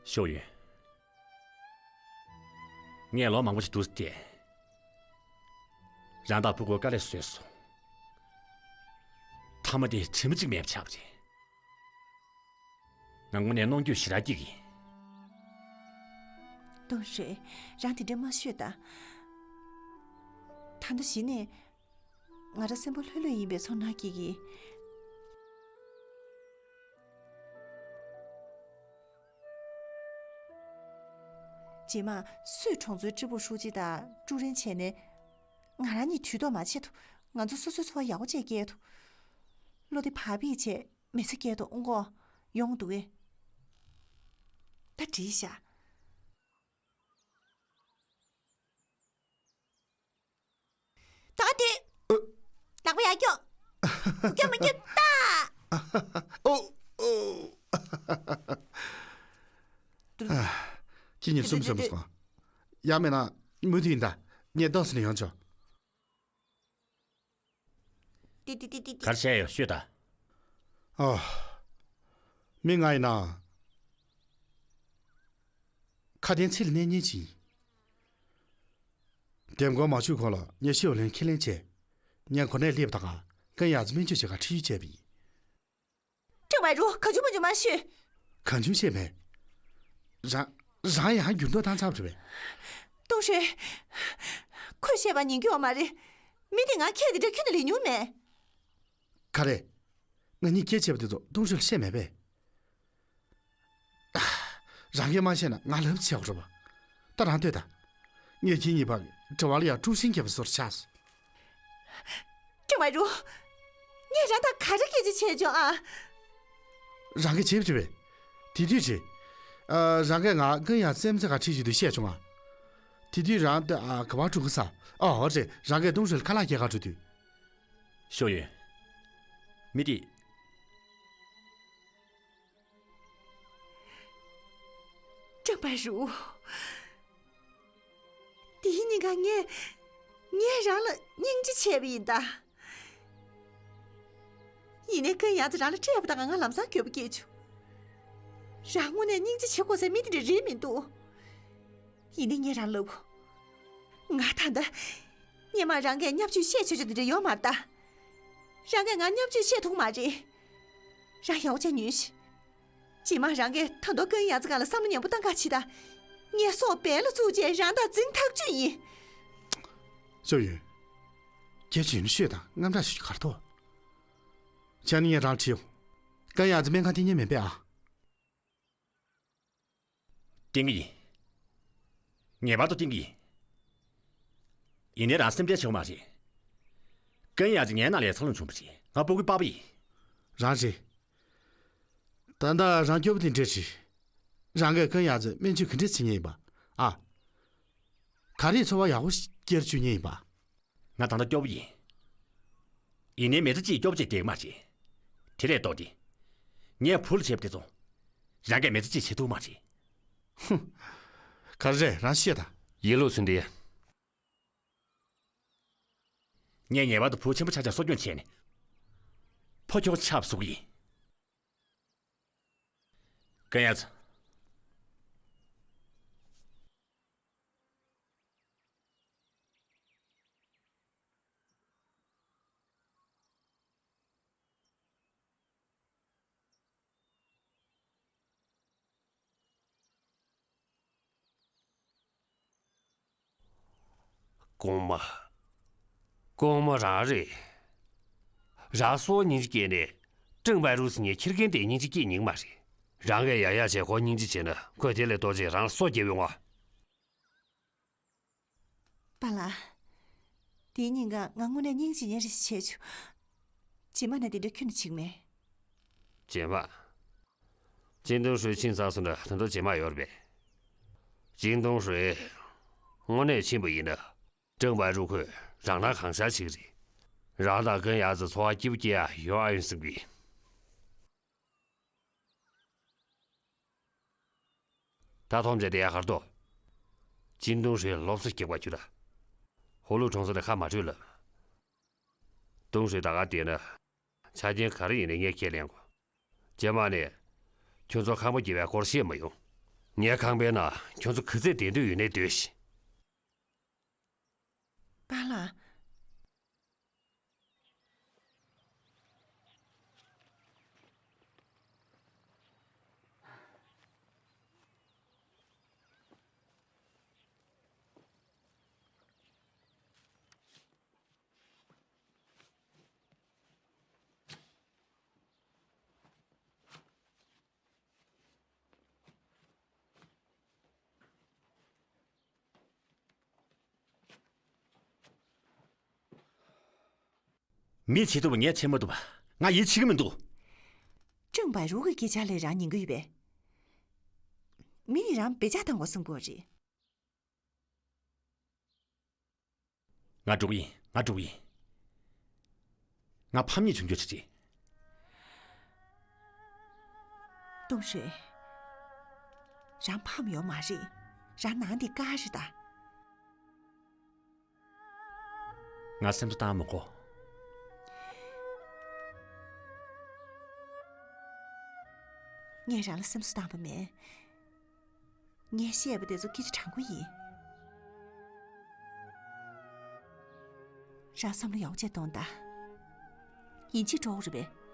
ཤོ་ཡོན། ངས་ལོ་མང་པོ་ཞིག་འདུག་སེ་བསྡད། རང་དང་ཕྲུ་གུར་དཀའ་ལས་བཟོས་སོང་། མཐའ་མ་དེ་དྲི་མ་གཅིག་མེད་པ་ཆགས་པ་རེད། ང་དངོས་གནས་གནོང་འགྱོད་ཞེ་དྲག་སྐྱེ་གི། ཏུང་ཧྲེ། རང་དེ་འདྲ་མ་ཤོད་ད། ད་ལྟ་གཞི་ནས། ང་རང་སེམས་པ་ལྷོད་ལྷོད་ཡིན་པའི་ཚོར་སྣང་སྐྱེ་གི། རྗེས་མ་སུས་གྲོང་ཚོའི་ཀྲི་པུའུ་ཧྲུའུ་ཅི་དང་ཀྲུའུ་རེན་བྱས་ནས། ང་རང་གཉིས་དུས་ཐོག་མ་ཆད་དུ་ང་ཚོ་སོ་སོའི་འཚོ་བ་ཡག་པོ་བྱས་སྐྱེལ་ཐུབ། བློ་བདེ་བག་ཕེབས་བྱས་མི་ཚེ་སྐྱེལ་ཐུབ་འོང་གོ། ཡོང་འདུག་གས། ད་འགྲིག་ཤག་ད་དེ། ཨ། ནག་པོ་ཡར་སྐྱོག་གུག་ཀྱོག་མ་སྐྱོག་ད། ཨོ། ཨོ། ཨ། ཁྱེད་གཉིས་གསུམ་གསུམ་སོང་། ཡང་མེད་ན་མུ་མཐུད་ཡིན་ད། ངས་ཏོག་ཙམ་ཡོང་ཆོག་ཏི་ཏི་ཏི་ཏི་ཏི། ག་རེ་བྱས་ཡོད་ཤོད་ད། ཨོ། མི་ང་ཡིན་ན། ཁ་དན་ཚིག་ལ་གནས་ཉེན་ཅིག་ཡིན། འདེམས་བསྐོ་མ་བྱུང་གོང་ལ་ངས་ཤི་འོ་ལེན་ཁས་ལེན་བྱས། ངས་གོ་གནས་སླེབས་དང་ཀན་ཡག་ཙི་སྨན་བཅོས་བྱེད་ག་ཁྲིད་ཡུལ་བྱས་པ་ཡིན། ཀྲེང་མ་རུ་གང་བྱུང་མང་བྱུང་མ་ཤོད། གང་བྱུང་བཤད་མེད། རང་རང་ཡང་འགྱུར་ལྡོག་བཏང་ཚར་བ་རེད་པས། ཏུང་ཧྲེ། ཁོས་བཤད་པ་ཉན་རྒྱུ་ཡོད་མ་རེད། མི་དེ་ང་ཁྱེད་དེ་འདྲ་ཁྱོན་ནས་ལས་མྱོང་མེད། ག་རེ། ང་གཉིས་སྐད་ཆ་བཤད་པ་དེ་ཚོ་ཏུང་ཧྲེ་ལ་བཤད་མེད་པས། རང་གིས་མ་བཤད་ན་ང་ལབ་བྱས་འགྲོ་བ། ད་རང་ལྟོས་དང་། ངས་ཁྱེད་གཉིས་བར་འབྲེལ་བ་ལ་ཡང་དཀྲུག་ཤིང་བརྒྱབ་པ་བཟོ་འདྲ་ཆགས་སོང་། ཀྲེང་མ་རུ། ངས་རང་དང་ག་རེ་སྐད་ཆ་བྱས་བྱུང་ཨ། རང་གིས་བྱས་པ་རེད་པས། དེ་དུས་རེད། ཨ། རང་གིས་ང་ཀན་ཡག་ཙི་སྨན་བཅོས་ག་ཁྲིད་ཡུལ་དུ་བཤད་བྱུང་ཨ། དེ་དུས་རང་ད་ཨ་ག་པར་འགྲོ་གི་ས། ཨོ་རེད། རང་གིས་ཏུང་ཧྲེ་ལ་ཁ་ལག་སྐྱེལ་ག་འགྲོ་དུས། ཤོ་ཡོན། མི་དེ། ཀྲང་པ་རུ། དེའི་ཉིན་ག་ངས། ངས་རང་ལ་སྙིང་རྗེ་བྱས་པ་ཡིན་ད། ཡིན་ནའི་ཀུན་ཡང་ཚེ་རང་ལ་སྤྲད་པ་དང་ང་ལམ་སང་འགྱོད་པ་སྐྱེས་བྱུང་། རང་དངོས་གནས་སྙིང་རྗེ་བྱེད་དགོས་སའི་མི་དེ་འདྲ་རེད་མི་འདུག། ཡིན་ནའི་ངས་རང་ལབ། ང་ད་ལྟ། སྔོན་མ་རང་གིས་བརྙས་བཅོས་བཤད་ཆོག་ཆོག་དེ་འདྲ་ཡོད་མ་རེད་ད། རང་གིས་ང་བརྙས་བཅོས་བཤད་ཐུབ་མ་རེད། རང་ཡག་པོ་བྱས་ཉོན་ཞིག། རྗེས་མ་རང་གིས་ད་དུང་ཀུན་ཡང་ཚེ་སྒང་ལ་བསམ་བློ་ཉམས་པོ་བཏང་ག་ཕྱིན་ད། ངས་སྲོག་འབེན་ལ་བཙུགས་རྗེས་རང་དང་འཛིང་ཐག་ཆོད་ཡིན། ཞའོ་ཡུན། ཁྱེད་ཀྱིས་ཡུན་ཤོས་དང་དངངས་སྐྲག་ཞུ་རྒྱུ་ག་རེ་འདུག། བྱས་ན་ངས་རང་ལ་དྲི་ཡོང་། ཀུན་ཡང་ཚེ་སྨན་ཁང་དེ་ཉིད་མིན་པས་ཨ། བསྟན་གྱི་ཡིན། ངེས་པར་དུ་བསྟན་གྱི་ཡིན། ཡིན་ནའི་རང་སེམས་ཁྲལ་བྱེད་དགོས་མ་རེད། ཀུན་ཡང་ཚེ་ངའི་ནང་ལ་འཚར་ལོངས་བྱུང་བ་རེད། ང་ཕྲུ་གུའི་པ་ཕ་ཡིན། རང་རེད། ད་ལྟ་རང་སྐྱོ་པོ་དེ་འདྲ་རེད། རང་གིས་ཀུན་ཡང་ཚེ་སྨན་བཅོས་ག་འདྲས་བྱེད་མཁན་ཡིན་པ། ཨ། ག་རེས་འཚོ་བ་ཡག་པོ་ཞིག་སྐྱེལ་བཅུག་མཁན་ཡིན་པ། ང་ད་ལྟ་སྐྱོ་པོ་ཡིན། ཡིན་ནའི་མི་ཚེ་གཅིག་སྐྱོ་པོ་བྱས་བསྡད་ཀྱི་མ་རེད། དེ་ལས་ལྡོག་སྟེ། ངས་བུ་ལ་བྱས་པ་དེ་ཚོ། རང་གིས་མི་ཚེ་གཅིག་བྱེད་ཐུབ་མ་རེད། ཧུམ། ག་རེ་རེད་རང་བཤད་དང་། ཡིན་ལུགས་ཚུལ་འདི། ངས་ངེས་པར་དུ་བུ་ཆེན་པོ་ཆ་ཆ་གསོ་སྐྱོང་བྱས་ནས། ཕོ་ཁྱོ་ཆགས་པ་བཟོ་གི་ཡིན། ཀུན་ཡང་ཚེ། གོང་མ། གོང་མ་རང་རེད། རང་སྲོག་སྙིང་རྗེ་སྐྱེས་ནས། ཀྲང་པའི་རུ་ཟེར་མཁན་ཁྱི་རྒན་དེ་སྙིང་རྗེ་སྐྱེས་ཉན་གྱི་མ་རེད། རང་གིས་ཡ་ཡ་བྱས་ཁོ་སྙིང་རྗེ་བྱས་ན་ཁོས་དེ་ལས་ལྡོག་རྗེས་རང་ལ་སྲོག་སྐྱེལ་བའི་ངོ་། པཱ་ལགས། དེའི་ཉིན་ཀ་ང་དངོས་གནས་སྙིང་རྗེ་ཉིན་རེ་ཞིག་བྱས་བྱུང་། རྗེས་མ་ནས་དེ་འདྲ་ཁྱོན་ནས་བྱེད་ཀྱི་མེད། རྗེས་མ། ཅིན་ཏུང་ཧྲུའེ་ཁྱིམ་ཚང་སོང་ན་ད་དུང་རྗེས་མ་ཡོད་རེད་པས། ཅིན་ཏུང་ཧྲུའེ། དངོས་གནས་ཕྱིན་པ་ཡིན་ན། ཀྲང་པའི་རུ་ཁོས་རང་སྣང་གང་ཤར་བྱེད་ཀྱི་རེད། རང་དང་ཀུན་ཡང་ཚེ་འཚོ་བ་སྐྱིད་པོ་སྐྱེལ་ཡ་ཡོང་ཨ་ཡོང་བསམ་གི། ད་ཐོམ་བྱས་དེ་ཡ་གར་དོ། ཅིན་ཏུང་ཧྲུའེ་སློབ་གསོ་རྒྱག་པར་གྱུར་ད། ཧོ་ལུ་གྲོང་ཚོ་ནས་ཁ་མ་བྲོས་ལབ། ཏུང་ཧྲུའེ་ད་ག་བསྡད་ན། ཆ་རྐྱེན་ག་རེ་ཡིན་ནའི་ངས་ཁས་ལེན་དགོས། རྗེས་མ་ནས། ཁྱོད་ཚོ་ཁག་པོ་སྐྱེ་བའི་སྐོར་བཤད་མ་ཡོང་། ངའི་ཁང་པའི་ནང་ཁྱོད་ཚོ་ག་ཚད་བསྡད་འདོད་ཡོད་ནའི་སྡོད་ཤིག། པཱ་ལགས། མི་བྱེད་ཐུབ་པ་ངས་བྱེད་མ་ཐུབ་པ་ང་ཡིད་ཆེས་ཀྱི་མི་འདུག། ཀྲང་པའི་རུ་གི་སྐད་ཆ་ལས་རང་ཉན་གི་ཡོད་པས། མི་ནི་རང་བེད་སྤྱོད་བཏང་དགོས་བསམ་གི་རེད། ང་འགྲོ་གི་ཡིན། ང་འགྲོ་གི་ཡིན། ང་ཕམ་ཉེས་བྱུང་རྒྱུ་ཅི་རེད། ཏུང་ཧྲུའེ། རང་ཕམ་ཡོད་མ་རེད། རང་ནང་འདི་དཀར་རེད་ད། ང་སེམས་གསོ་བཏང་མི་དགོས། ངས་རང་ལ་སེམས་གསོ་བཏང་བ་མིན། ངས་བཤད་པ་དེ་ཚོ་སྐད་ཆ་དྲང་པོ་ཡིན། རང་བསམ་བློ་ཡག་པོ་བྱས་གཏོང་དང་། ཡིན་གཅིག་འགྲོ་དགོས་རེད་པས།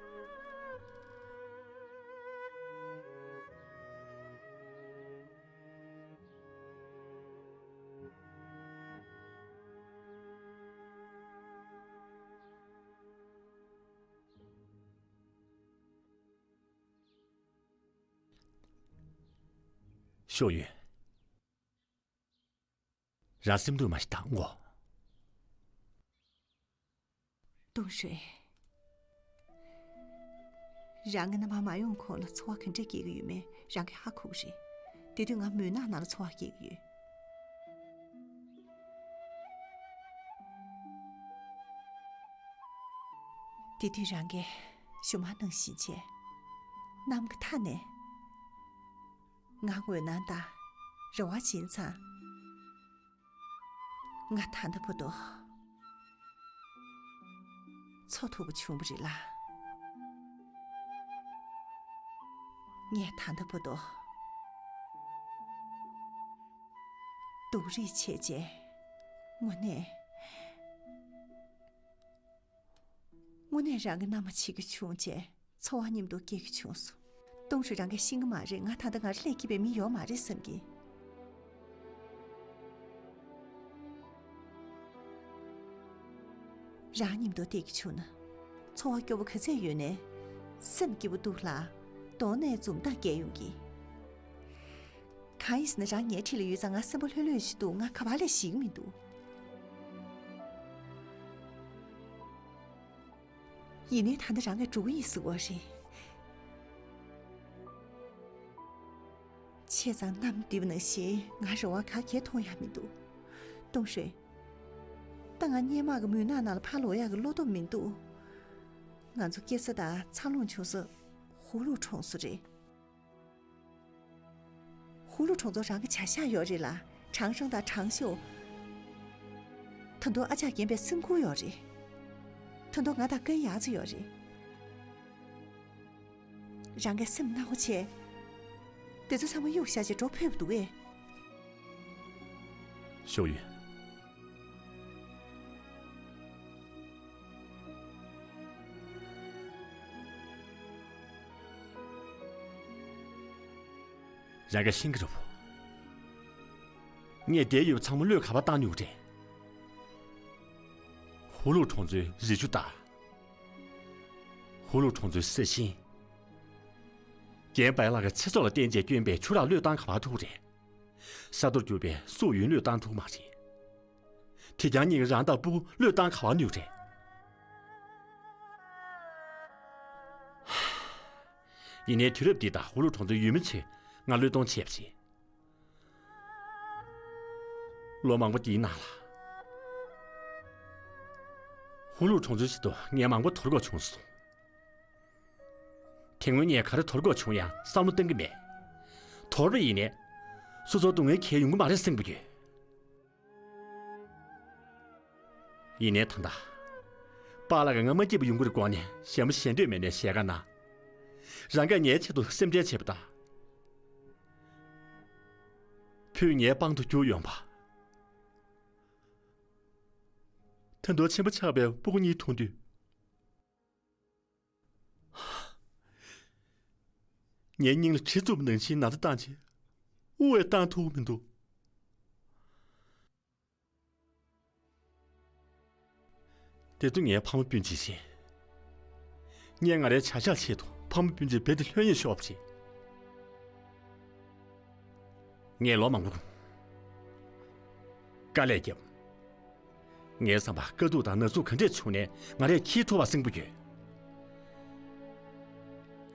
ཞའོ་ཡུན། རང་སེམས་སྡུག་མ་ཞིག་བཏང་ངོ་། ཏུང་ཧྲུའེ། རང་གི་མནའ་མ་མ་ཡོང་གོང་ལ་འཚོ་བ་ག་འདྲས་སྐྱེལ་གྱི་ཡོད་མེད་རང་གིས་ཧ་གོ་གི་རེད། དེ་དུས་ང་མུན་ནག་ནང་ལ་འཚོ་བ་སྐྱེལ་གྱི་ཡོད། དེ་དུས་རང་གིས་ ཞུ་མ་གནང་བཞིན་བྱས། གནམ་གྱི་མཐའ་ནས་ང་འོད་སྣང་དང་རེ་བ་སྦྱིན་ཙང་། ང་ད་ལྟ་བར་དུ་འཚོ་ཐུབ་པ་བྱུང་བ་རེད་ལ། ངས་ད་ལྟ་བར་དུ་སྡུག་རུས་བྱས་རྗེས། དངོས་གནས། དངོས་གནས་རང་གི་མནའ་མ་བྱེད་རྒྱུ་བྱུང་བྱས། འཚོ་བ་མཉམ་དུ་སྐྱེལ་རྒྱུ་བྱུང་སོང་། ཏུང་ཧྲུའུ་རང་གིས་ཤེས་ཀྱི་མ་རེད། ང་ད་ལྟ་ང་རང་ལས་སྐྱིད་པའི་མི་ཡོད་མ་རེད་བསམ་གྱི། རང་མཉམ་དུ་བསྡད་རྒྱུ་བྱུང་ན། འཚོ་བ་སྐྱོ་བོ་ག་ཚད་ཡོད་ནའི་སེམས་སྐྱིད་པོ་འདུག་ལ། གདོང་ནས་འཛུམ་མདངས་རྒྱས་ཡོང་གི། གང་ཡིན་ཟེར་ན། རང་ངའི་འཁྲིས་ལ་ཡོད་ཙང་ང་སེམས་པ་ལྷོད་ལྷོད་ཞིག་འདུག་ང་ག་པར་ལ་ཞིག་མི་འདུག་ཡིན་ནའི་ད་ལྟ་རང་གིས་འགྲོ་གི་ཡིན་ཟེར་བ་རེད། བྱས་ཙང་གནམ་བདེ་བ་ནང་བཞིན་ང་རེ་བ་ག་གེ་མཐོང་ཡ་མི་འདུག་ཏུང་ཧྲུའུ། ད་ང་སྔོན་མ་གི་མུན་ནག་ནང་ལ་ཕར་ལོག་ཡག་གི་བློ་སྟོབས་མི་འདུག་ང་ཚོ་སྐྱེས་ས་དང་འཚར་ལོངས་བྱུང་ས་ཧུ་ལུ་གྲོང་ཚོ་རེད། ཧུ་ལུ་གྲོང་ཚོ་རང་གི་བྱ་གཞག་ཡོད་རེད་ལ། ཁྲང་ཧྲང་དང་ཁྲང་ཤོ། ད་དུང་ཨ་ཅག་རྒན་པའི་སེམས་ཁུར་ཡོད་རེད། ད་དུང་ང་དང་ཀན་ཡ་ཙི་ཡོད་རེད། རང་གི་སེམས་ནག་པོ་བྱས། དེ་ཚོ་ཚང་མ་གཡུག་བཞག་བྱས་འགྲོ་ཕོད་པ་འདུག་གས། ཞའོ་ཡུན། རང་གིས་ཤེས་ཀྱི་རེད་པ། ངས་བསྡད་ཡོད་པ་ཚང་མ་བློས་ག་པར་བཏང་མྱོང་རེད། ཧུ་ལུ་གྲོང་ཚོའི་རི་ཆུ་དང་། ཧུ་ལུ་གྲོང་ཚོའི་ས་ཞིང་། རྒན་པའི་ལགས་ཀྱིས་ཚེ་སྲོག་ལ་བརྟེན་བྱས་བསྐྱོན་པའི་ཆུ་རགས་བློས་བཏང་ག་པར་ཐུབ་རེད། ས་རྡོར་གྱུར་པའི་སུའུ་ཡུན་བློས་བཏང་ཐུབ་མ་རེད། དེ་རྐྱང་གཉིས་ཀྱི་རང་དང་སྤུ་གུ་བློས་བཏང་ག་པར་ནུས་རེད། ཡིན་ནའི་དུས་རབས་འདི་དང་ཧུ་ལུ་གྲོང་ཚོའི་ཡུལ་མི་ཚོས་ང་བློས་གཏོང་བྱས་པ་རེད། ལོ་མང་པོ་འདིའི་ནང་ལ། ཧུ་ལུ་གྲོང་ཚོའི་ཆེད་དུ་ངས་མང་པོ་དོར་དགོས་བྱུང་སོང་། དེ་སྔོན་ངས་ག་རེ་དོར་དགོས་བྱུང་ཡང་བསམ་བློ་གཏོང་གི་མེད། དོར་བ་ཡིན་ནའི། སོ་སོར་སྡུག་བསྔལ་གང་ཡང་ཡོང་གི་མ་རེད་བསམ་གྱི་ཡོད། ཡིན་ནའི་ད་ལྟ། པཱ་ལགས་ཀྱིས་ང་མ་སྐྱིད་པ་ཡོང་གི་རེད་དགོངས་ནས་ཞལ་མོ་བཞེས་འདོད་མེད་ནའི་ཞལ་ཁ་ན། རང་གིས་ངའི་ཆེད་དུ་སེམས་ཁྲལ་བྱས་པ་དང་། བུས་ངའི་པང་དུ་རྒྱུགས་ཡོང་བ། ད་དུང་ཆེན་པོ་ཆགས་པའི་སྤུ་གུ་གཉིས་མཐོང་དུས། ངའི་སྙིང་ལ་གྲི་བཙུགས་པ་ནང་བཞིན་ན་ཚ་བཏང་བྱས། དབུགས་ཡང་བཏང་ཐུབ་ཀྱི་མི་འདུག་དེ་ཚོ་ངའི་ཕ་མ་སྤུན་མཆེད་ཡིན། ངས་ང་རའི་བྱ་གཞག་ཆེད་དུ་ཕ་མ་སྤུན་མཆེད་རྦད་དེ་ལྷོད་གཡེང་ཤོར་བ་རེད། ངས་ལོ་མང་པོ་དཀའ་ལས་བརྒྱབ། ངའི་བསམ་པར་དཀའ་སྡུག་དང་ན་ཟུག་ག་འདྲས་བྱུང་ནའི་ང་རས་འཁྱེར་ཐུབ་པ་བསམ་གྱི་ཡོད།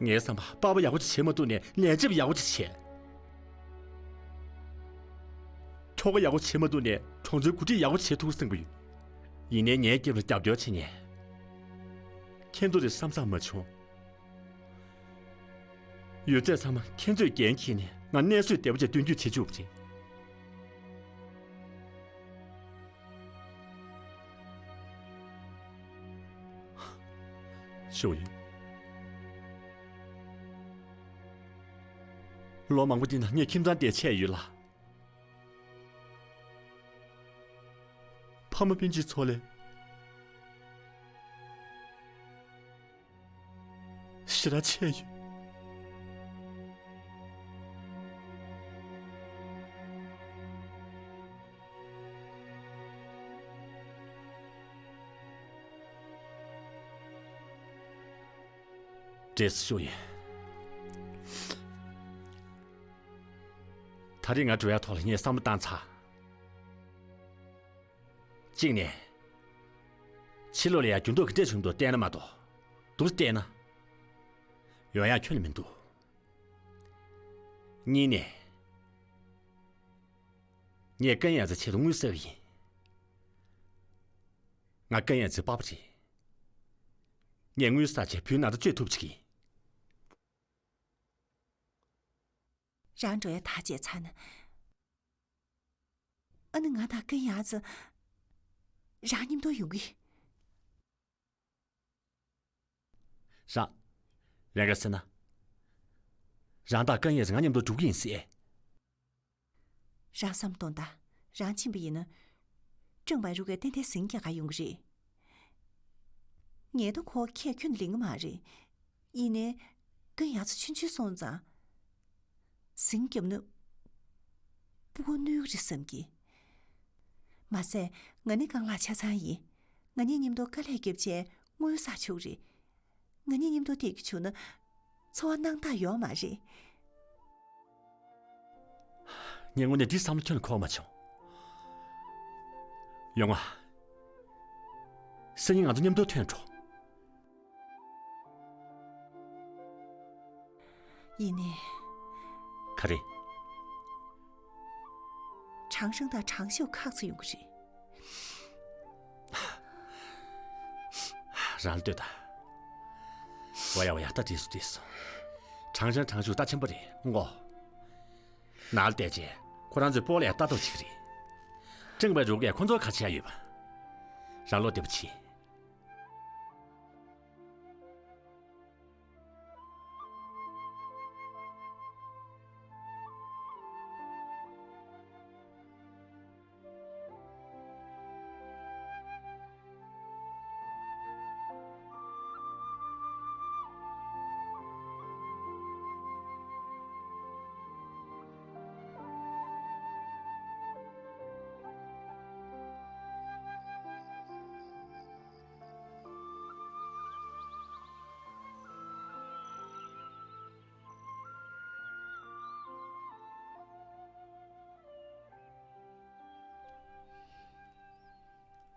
ངའི་བསམ་པར་པར་པ་ཡག་པོ་ཅིག་བྱེད་མ་ཐུབ་ནའི་ལས་བྱེད་པ་ཡག་པོ་ཅིག་བྱེད། ཁྱོ་ག་ཡག་པོ་བྱེད་མ་ཐུབ་ནའི་གྲོང་ཚོའི་འགོ་ཁྲིད་ཡག་པོ་བྱེད་ཐུབ་བསམ་གྱི་ཡོད། ཡིན་ནའི་ངའི་རྒྱབ་ལ་རྒྱབ་སྐྱོར་བྱེད་མཁན། ཁྱེད་ཚོ་རེད་བསམ་བསམ་མ་བྱུང་། ཡོད་ཚད་ཚང་མ་ཁྱེད་ཚོས་འགན་འཁྱེར་ནས་ང་གནས་ཚུལ་བདེ་པོ་ཅིག་སྟོན་རྒྱུ་བྱེད་བཅུག་པ་རེད། ཞའོ་ཡུན། ལོ་མང་པོ་འདི་ན་ངས་ཁྱིམ་ཚང་དེར་ཆད་ཡོད་ལ། ཕ་མ་སྤུན་མཆེད་ཚོ་ལས་ཞེ་དྲག་ཆད་ཡོད། བཀྲ་ཤིས་ཞུ་ཡིན། ད་རེས་ང་འགྲོ་ཡ་ཐོག་ལ་ངས་བསམ་བློ་བཏང་ཚར། གཅིག་ནས། ཕྱི་ལོགས་ལ་ཡ་འགྱུར་ལྡོག་ག་འདྲས་བྱུང་འདུག་བལྟས་ན་མ་གཏོགས། འདུག་བལྟས་ན། ཡོང་ཡ་ཁྱོན་ནས་མི་འདུག་གཉིས་ནས། ངས་ཀན་ཡ་ཙི་ཆེད་དུ་དངུལ་བསགས་ཡིན། ང་ཀན་ཡ་ཙིའི་པ་ཕ་རེད། ངས་དངུལ་བསགས་བྱས་བུའི་ན་ཚ་བཅོས་ཐུབ་ཅིག་གི། རང་འགྲོ་ཡ་ཐག་བཅད་ཚར་ན། ཨ་ནི་ང་དང་ཀུན་ཡ་ཙི་རང་མཉམ་དུ་ཡོང་གི། རང་། ལན་ག་ཟེར་ན། རང་དང་ཀུན་ཡ་ཙི་ང་མཉམ་དུ་འགྲོ་གི་ཡིན་ཟེར། རང་བསམ་གཏོང་དང་། རང་ཕྱིན་པ་ཡིན་ན། ཀྲང་པའི་རུ་གས་ཏན་ཏན་ཟིང་རྒྱག་ག་ཡོང་གི་རེད། ངས་ད་ཁོ་ཁས་ཁྱོན་ལེན་གི་མ་རེད། ཡིན་ནའི། ཀུན་ཡ་ཙི་ཆུང་ཆུང་སོང་ཙང་། ཟིང་རྒྱབ་ན། སྤུ་གུ་གནོད་གི་རེད་བསམ་གི། མ་ཟད། ང་ནི་རྐང་ལག་ཆ་ཚང་ཡིན། ང་གཉིས་མཉམ་དུ་དཀའ་ལས་བརྒྱབ་བྱས་དངུལ་བསགས་ཆོག་རེད། ང་གཉིས་མཉམ་དུ་བསྡད་རྒྱུ་བྱུང་ན། འཚོ་བ་སྣང་དག་ཡོད་མ་རེད། ངས་དངོས་གནས་འདི་བསམ་བློ་ཁྱོན་ནས་འཁོར་མ་བྱུང་། ཡོང་ང་། སང་ཉིན་ང་ཚོ་མཉམ་དུ་ཐོན་འགྲོ། ཡིན་ནའི། ག་རེ། ཁྲང་ཧྲང་དང་ཁྲང་ཤོ་ཁག་ཚ་ཡོང་གི་རེད། རང་ལ་ལྟོས་དང་། ཝ་ཡ་ཝ་ཡ། ད་འགྲིག་སོང་འགྲིག་སོང་། ཁྲང་ཧྲང་ཁྲང་ཤོ་རྟ་ཆེན་པོ་རེད་མགོ། ནང་ལ་བལྟས་རྗེས་ཁོ་རང་ཚོའི་སྤོ་ལོ་ལྟ་རྟོག་བྱེད་ཀྱི་རེད། ཀྲེང་པའི་རུ་གས་ཁོ་ཚོར་ག་བྱེད་ཡ་ཡོད་པ། རང་བློ་བདེ་པོ་བྱེད།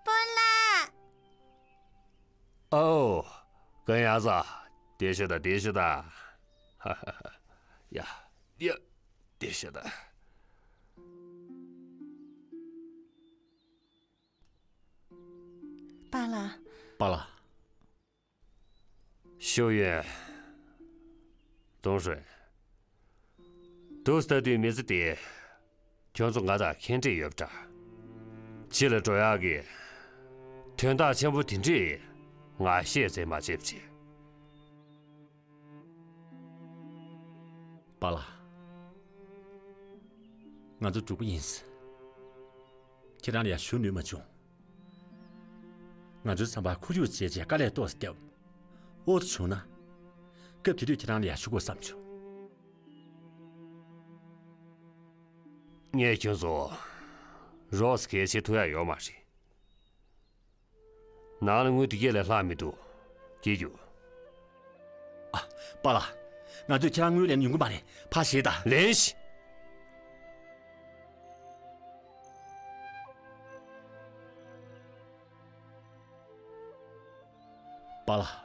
སྤོ་ལགས། ཨོ། ཀུན་ཡ་ཙི། བདེ་ཤོག་དང་བདེ་ཤོག་དང་། ཧ་ཧ་ཧ། ཡ། ཡ། བདེ་ཤོག་དང་། པཱ་ལགས། པཱ་ལགས། ཞུ་ཡོན། ཏུང་ཧྲུའེ། དུ་ལྟ་དུས་མི་ཚེ་དེ། ཁྱོད་ཚོ་ང་དང་ཁེངས་དྲེགས་ཡོད་པ་འདྲ། ཕྱི་ལ་འགྲོ་ཡག་གི། དོན་དག་ཆེན་པོ་དེ་འདྲས། ང་ཤེས་ཚད་མ་བྱེད་པ་བྱེད། པཱ་ལགས། ང་ཚོ་འགྲོ་གི་ཡིན། ཁྱེད་རང་ལ་ཡང་ཞུ་ནུས་མ་བྱུང་། ང་ཚོའི་བསམ་པར་ཁུ་བྱུག་བྱས་རྗེས་དཀའ་ལས་ཏོག་ཙམ་བརྒྱབ། འོ་ཙམ་བྱུང་ན། སྐབས་དེ་དུས་ཁྱེད་རང་ལ་ཡང་ཞུ་དགོས་བསམ་བྱུང་། ངས་ཁྱོད་ཚོ་རོགས་གལ་ཆེ་ཐུབ་ཡག་ཡོད་མ་རེད། ནང་ལ་དངུལ་དེ་གས་ལས་ལྷག་མི་འདུག་སྐྱེལ་རྒྱུ། ཨ། པཱ་ལགས། ང་ཚོས་ཁྱེད་རང་དངུལ་ལེན་ཡོང་གི་མ་རེད། ཕར་ཞེད་དང་། ལེན་ཞིག་པཱ་ལགས།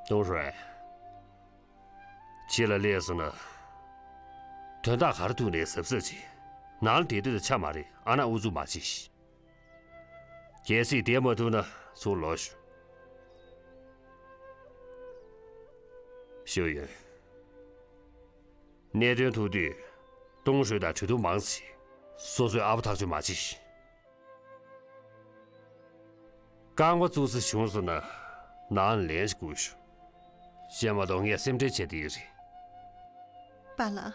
ཏུང་ཧྲུའེ། ཕྱི་ལ་སླེབས་སོང་ན། དོན་དག་ག་རེ་ཐུག་ནའི་གཟབ་གཟབ་བྱེད། ནང་ལ་བསྡད་དུས་ཆ་མ་རེད། ཨ་ན་ཨུ་ཚུགས་མ་བྱེད་ཤིག་གལ་སྲིད་བསྡད་མ་ཐུབ་ན་ཚུར་ལོག་ཤོག་ཞུ་ཡོན། གནད་དོན་ཐུག་དུས་ཏུང་ཧྲུའེ་དང་གྲོས་བསྡུར་མང་ཙམ་བྱེད། སོ་སོའི་ཨ་ཕ་ཐག་གཅོད་མ་བྱེད་ཤིག་རྐང་པ་བཙུགས་ས་བྱུང་སོང་ན་ནང་ལ་ལན་ཞིག་བསྐུར་ཤོག་གཞན་མ་གཏོགས་ངས་སེམས་ཁྲལ་བྱས་བསྡད་ཀྱི་རེད། པཱ་ལགས།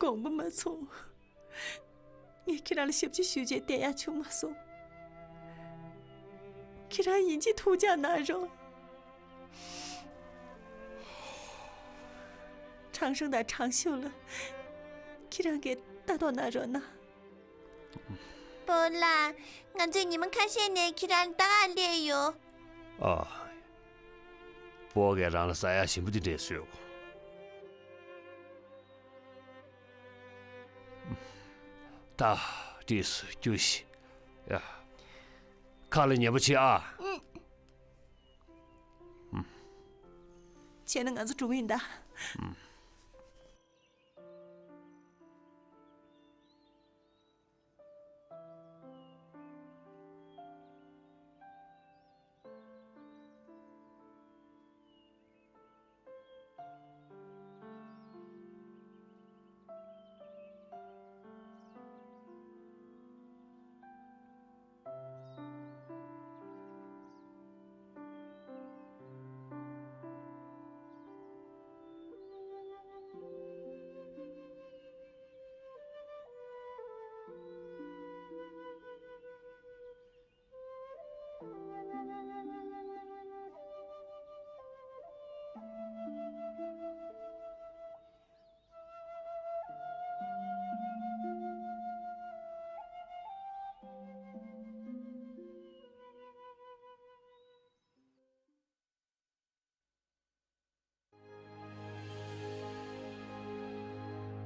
དགོངས་པ་མ་ཚོམས། ངས་ཁྱེད་རང་ལ་ཞབས་ཕྱི་ཞུས་རྗེས་བསྡད་ཡག་བྱུང་མ་སོང་། ཁྱེད་རང་ཡིན་གཅིག་ཐུགས་ཅག་གནང་རོགས། ཁྲང་ཧྲང་དང་ཁྲང་ཤོ་ལ་ཁྱེད་རང་གིས་ལྟ་རྟོག་གནང་རོགས་གནང་། པོ་ལགས། ང་ཚོས་ཉི་མ་ཁ་ཤས་ནས་ཁྱེད་རང་ལ་ལྟ་ག་སླེབས་ཡོད། ཨ། པོ་གིས་རང་ལ་ཟ་ཡག་ཞིམ་པོ་དེ་འདྲས་བཟོས། ད་འདྲིས་སུ་རྒྱུ་ཞིག་ཡ། ཁ་ལ་ཉན་པོ་བྱེད་ཨ། བྱས་ན་ང་ཚོ་འགྲོ་གི་ཡིན་ད།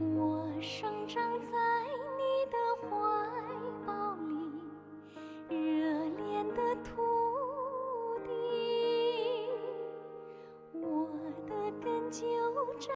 我生长在